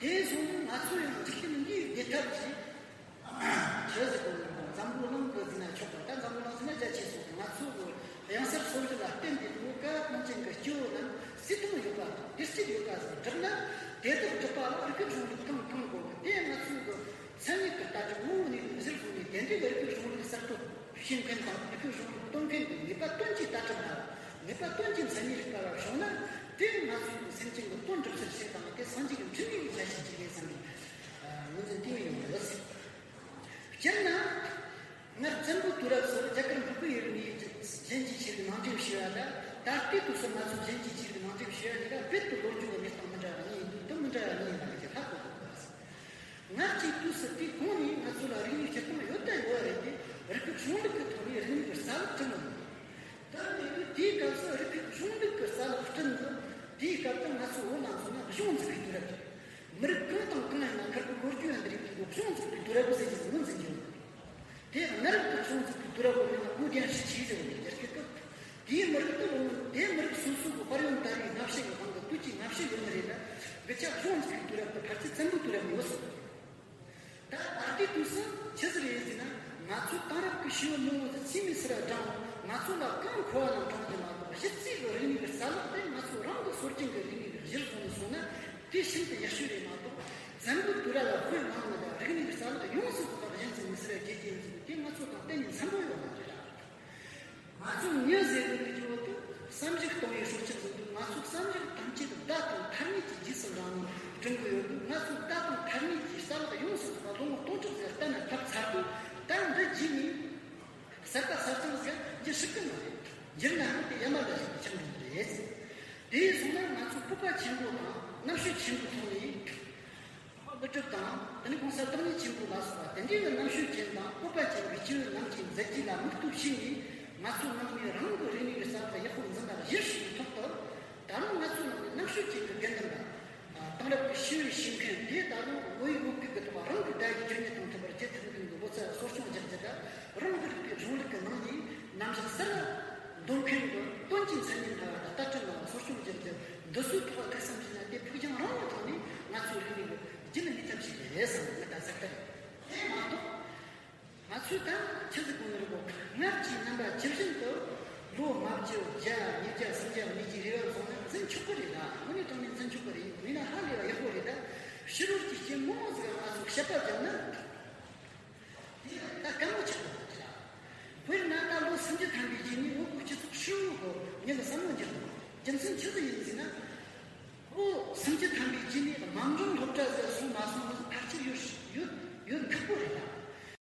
དེ་སོང་ན་ང་ཚོ་ཡང་འཇིག་རྟེན་འདིའི་བདེ་ཐབས་ཀྱི་ཆོས་ཟེར་གོ་ནོ། འཛམ་བུ་གླིང་གི་ཟེར་ན་ཆོག་པ། ད་འཛམ་བུ་གླིང་ཟེར་ན་རྒྱ་ཆེ་སོང་། ང་ཚོ་གི་གཡང་གཟར་སོགས་ཀྱི་ལ་བརྟེན་ཏེ་ལོ་ཀ་གངས་ཅན་གྱི་སྐྱེ་བོ་རྣམས་སྲིད་དབང་ཡོད་པ་དང་བདེ་སྐྱིད་ཡོད་པ་ཟིག་བསྒྲུབ་ན། དེ་དག་སྒྲུབ་པ་ལ་རིག་པའི་གཞུང་ལུགས་གང་གང་དགོས་གི། དེ་ང་ཚོ་གི་མཚན་ཉིད་ཀྱི་ལྟ་གྲུབ་ངོ་བོ་ནས་གཞིར་བཟུང་ནས། དེ་འདྲའི་རིག་པའི་གཞུང་ལུགས་གསར་གཏོད་བྱེད་མཁན་དང་། རིག་པའི་གཞུང་ལུགས་སྟོན་མཁན་གྱི་ངེས་པ་དོན་གྱི་ལྟ་གྲུབ་ལ། ངེས་པ་དོན་གྱི་མཚན་ཉིད་རིག་པ་ལ་བྱུང་ན། དེ་ང་ཚོའི་སེམས་ཅན་གྱི་དོན་སྒྲུབ་ཕྱིར་བྱེད་དང་། དེ་སངས་རྒྱས་ཀྱི་འཕྲིན་ལས་ཀྱི་ཆ་ཤས་ཅིག་རེད་བསམ་པའི། ཨ། ངོས་འཛིན་དེ་ཡོང་གི་ཡོད། སྤྱིར་ན། སྔར་བཙན་པོའི་དུས་རབས་སུ་རྒྱ་གར་འབྲུག་པའི་ཡུལ་ནས་གཞན་གྱིས་ཆོས་ལུགས་ནང་འདྲེན་བྱས་པ་ལ། ད་ལྟའི་དུས་སུ་ང་ཚོས་གཞན་གྱིས་ཆོས་ལུགས་ནང་འདྲེན་བྱས་པ་གཉིས་ཀ་རྦད་དེ་ལོ་རྒྱུས་ཀྱི་གནས་སྟངས་མི་འདྲ་བ་གཉིས་འདུག་དེ་མི་འདྲ་བ་གཉིས་ཡིན་པ་ལ་ཁྱེད་ཧ་གོ་དགོས་པ་རེད། སྔར་གྱི་དུས་སུ་དེའི་གོང་ནས་ང་ཚོ་ལ་རིག་གནས་སྤྱིར་བཏང་ཡོད་དང་ཡོད་རེད་དེ། རིག་པའི་གཞུང་ལུགས་ཀྱི་ཐོག་ནས་རིག་གནས་ཀྱི་རྩ་བ་བསྐྲུན་ཡོད། ད་དེ་དུས་དེའི་སྐབས་སུ་རིག་པའི་གཞུང་ལུགས་ཀྱི་རྩ་བ་བསྐྲུན་ཡོད། དེའི་སྐབས་དུ་ང་ཚོ་བོད་ནང་ཚོ་ན་གཞུང་འཛུགས་པའི་དུས་རབས་རེད། མི་རིགས་གང་དང་གང་ཡིན་ན་ཁེར་པོ་ལོ་རྒྱུས་ཡང་འདི་རིགས་ཀྱི་གཞུང་འཛུགས་པའི་དུས་རབས་ཟེར་གྱི་ངོས་འཛིན་གྱི་ཡོད། དེ་གནའ་རབས་ཀྱི་གཞུང་འཛུགས་པའི་དུས་རབས་པོ་མིན་ན་ཝུ་ཏན་ཧྲི་ཆི་ཟེར་བའི་རྒྱལ་ཁབ་ཀྱི། དེའི་མི་རིགས་དེ་ལོ། དེའི་མི་རིགས་སོ་སོ་གི་དཔལ་ཡོན་དར་བའི་སྔ་ཕྱི་གི་སྒང་གི་དུས་ཀྱི་སྔ་ཕྱི་ཡོད་ནི་རེད་ལ། གི་ཆ་གཞུང་འཛུགས་པའི་དུས་རབས་དེ་ཕལ་ཆེར་བཙན་པོའི་དུས་རབས་ནས་ཡོད་སོང་། ད་ད་ལྟའི་དུས་སུ་ཆི་ཟིག་རེད་ཟེར་ན། ང་ཚོ་དེང་རབས་ཀྱི་ཤེས་ཡོན་མང་བོ་ཟིག་ཆི་མོ་ཟིག་ར་བགྲངས། ང་ཚོ་ལ་གང་མཁོ་བ་ལ་བགྲངས་ཀྱི་མ་གཏོགས། གཞི་རྩའི་གི་རིག་གནས་ཀྱི་རྩ་ལག་དེ་ང་ཚོ་རང་གི་སྲོལ་རྒྱུན་གྱི་རིག་གནས་ཀྱི་གཞིར་བཟུང་ནས་སོང་ན་དེ་ཤིན་ཏུ་ཡག་ཤོས་རེད་མ་གཏོགས། བཙན་པོའི་དུས་རབས་ལ་དཔེ་བླངས་ནས། ད་རིག་གནས་ཀྱི་རྩ་ལག་ཡོངས་སུ་རྫོགས་པ་གཞན་ཚོས་མི་ཟེར་བའི་དགེ་རྒན་ཟིག་དེ་ང་ཚོ་དང་གཏན་ནས་འཚམ་པོ་ཡོད་མ་རེད་ལ། ང་ཚོ་མྱི་ཟེར་གི་འདུག་རྒྱུ་བོ་དེ་བསམ་གཞིག་གཏོང་བའི་སྲོག་ཆགས་ཟིག་འདུག་ང་ཚོ་བསམ་གཞིག་ཐམས་ཅད་བརྡ་དང་ཐ་སྙད་ཀྱི་རྗེས་སུ་འབྲངས་ནས་སྒྲུབ་གི་ཡོད་འདུག་ང་ཚོ་བརྡ་དང་ཐ་སྙད་ཀྱི་རྩ་ལག་ཡོངས་སུ་རྫོགས་པ་ལོ་ངོ་སྟོང་ཕྲག་ཟིག་གཏན་ནས་ཐབས་ཚར་དུས། ད་འདི་རྗེས་ནས་གསར་པ་གསར་རྐྱང་ཟིག་འགྱུར་སྲིད་གི་མ་རེད། འགྱུར་ན་ཡང་དེ་ཡ་མ་བརྡ་ཞིག་ཆགས་འགྲོ་གི་རེད། དེ་སོང་ན་ང་ཚོ་སྤོབས་པ་ཆེན་པོ་དང་རྣམ་དཔྱོད་ཆེན་པོའི་ཐོག་ནས། དངོས་གྲུབ་དང་། དེ་ནས་གོང་ས་བདག་ཉིད་ཆེན་པོ་ལ་སོགས་པ་དེ་འདྲའི་གི་རྣམ་དཔྱོད་ཅན་དང་སྤོབས་པ་ཅན་གྱི་སྐྱེས་བུ་རྣམས་ཀྱི་མཛད་རྗེས་ལ་མིག་ལྟོས་བྱས་ནས། ང་ཚོ་ནང་མི་རང་གི་རིག་གནས་ཀྱི་རྩ་བ་ཡག་པོ་འཛིན་པར་གཞིར་བཞག་པའི་ཐོག་ཏུ། ད་རུང་ང་ཚོ་ནང་མི་རྣམ་དཔྱོད་ཅན་གྱི་དགེ་འདུན་པ། དེང་རབས་ཀྱི་ཤེས་ཡོན་ཤེས་མཁན་དེ། ད་རུང་བོད་ཡིག་བོད་སྐད་ཀྱི་ཐོག་རང་གི་བརྡ་ཡིག་རྒྱུན་གནས་དང་མཐུན་པར་བརྗེ་ཐུབ་མཁན་གྱི་ལོ་ཙཱ་གསོ་སྐྱོང་རྒྱག་རྒྱུ་དང་། རང་གི་རིག་པའི་གཞུང་ལུགས་ཀྱི་ནང་ནས་རྣམ་གཞག་གསར་བ་འདོན་མཁན་གྱི་དོན་གྱི་མཚན་ཉིད་སྨྲ་བ་དང་ལྟ་གྲུབ་སྨྲ་བ་གསོ་སྐྱོང་རྒྱག་རྒྱུ། འདི་ཚོའི་ཐོག་ཐུགས་བསམ་བཞེས་ན། དེ་ཕུགས་རྒྱང་རིང་བོའི་ཐོག་ནས་ང་ཚོའི་རིག་གནས་ཀྱི་རྒྱུན་མི་ཐབས་ཤིག་རེད་བསམ། ངས་ད་ཟེར་གི་རེད། དེ་མ་གཏོགས། ང་ཚོས་ད་ཆི་ཟིག་གོ་ནི་རེད་གོ། སྔར་གྱི་རྣམ་པ་ཇི་བཞིན་དུ་ལོ་ལྔ་བཅུ། བརྒྱ། ཉིས་བརྒྱ། སུམ་བརྒྱ་གཉིས་ཀྱི་རེ་བ་བཟུང་ན་འཛིན་ཆོག་གི་རེད་ལ། དངོས་གནས་དྲང་གནས་འཛིན་ཆོག་གི་རེད། ཡིན་ན་ཧ་ལས་པ་ཡག་པོ་རེད། ད་ཕྱི་རོལ་གྱི་རྐྱེན་མང་བོ་ཟིག་ང་ཚོ་དཔྱད་པ་བརྒྱབ་ན། དེ་ད་དཀའ་མོ་ཆགས་པ་རེད་ལ། དཔེར་ན་ད་ལོ་སུམ་ཅུ་ཐམ་པའི་རྗེས་ནས་བོད་ཀྱི་སྤྱི་ཚོགས་ཧྲིལ་བོ་གི་མྱི་ལ་བསམ་བློ་འགྱུར་འདུག་རྒྱུ་མཚན་ཆི་ཟིག་ཡིན་ཟེར་ན། ལོ་སུམ་ཅུ་ཐམ་པའི་རྗེས་ནས་དམའ་འབྲིང་སློབ་གྲྭ་ཟིག་སོང་མ་སོང་ཟིག་ཕལ་ཆེར་ཡོད་ཡོད།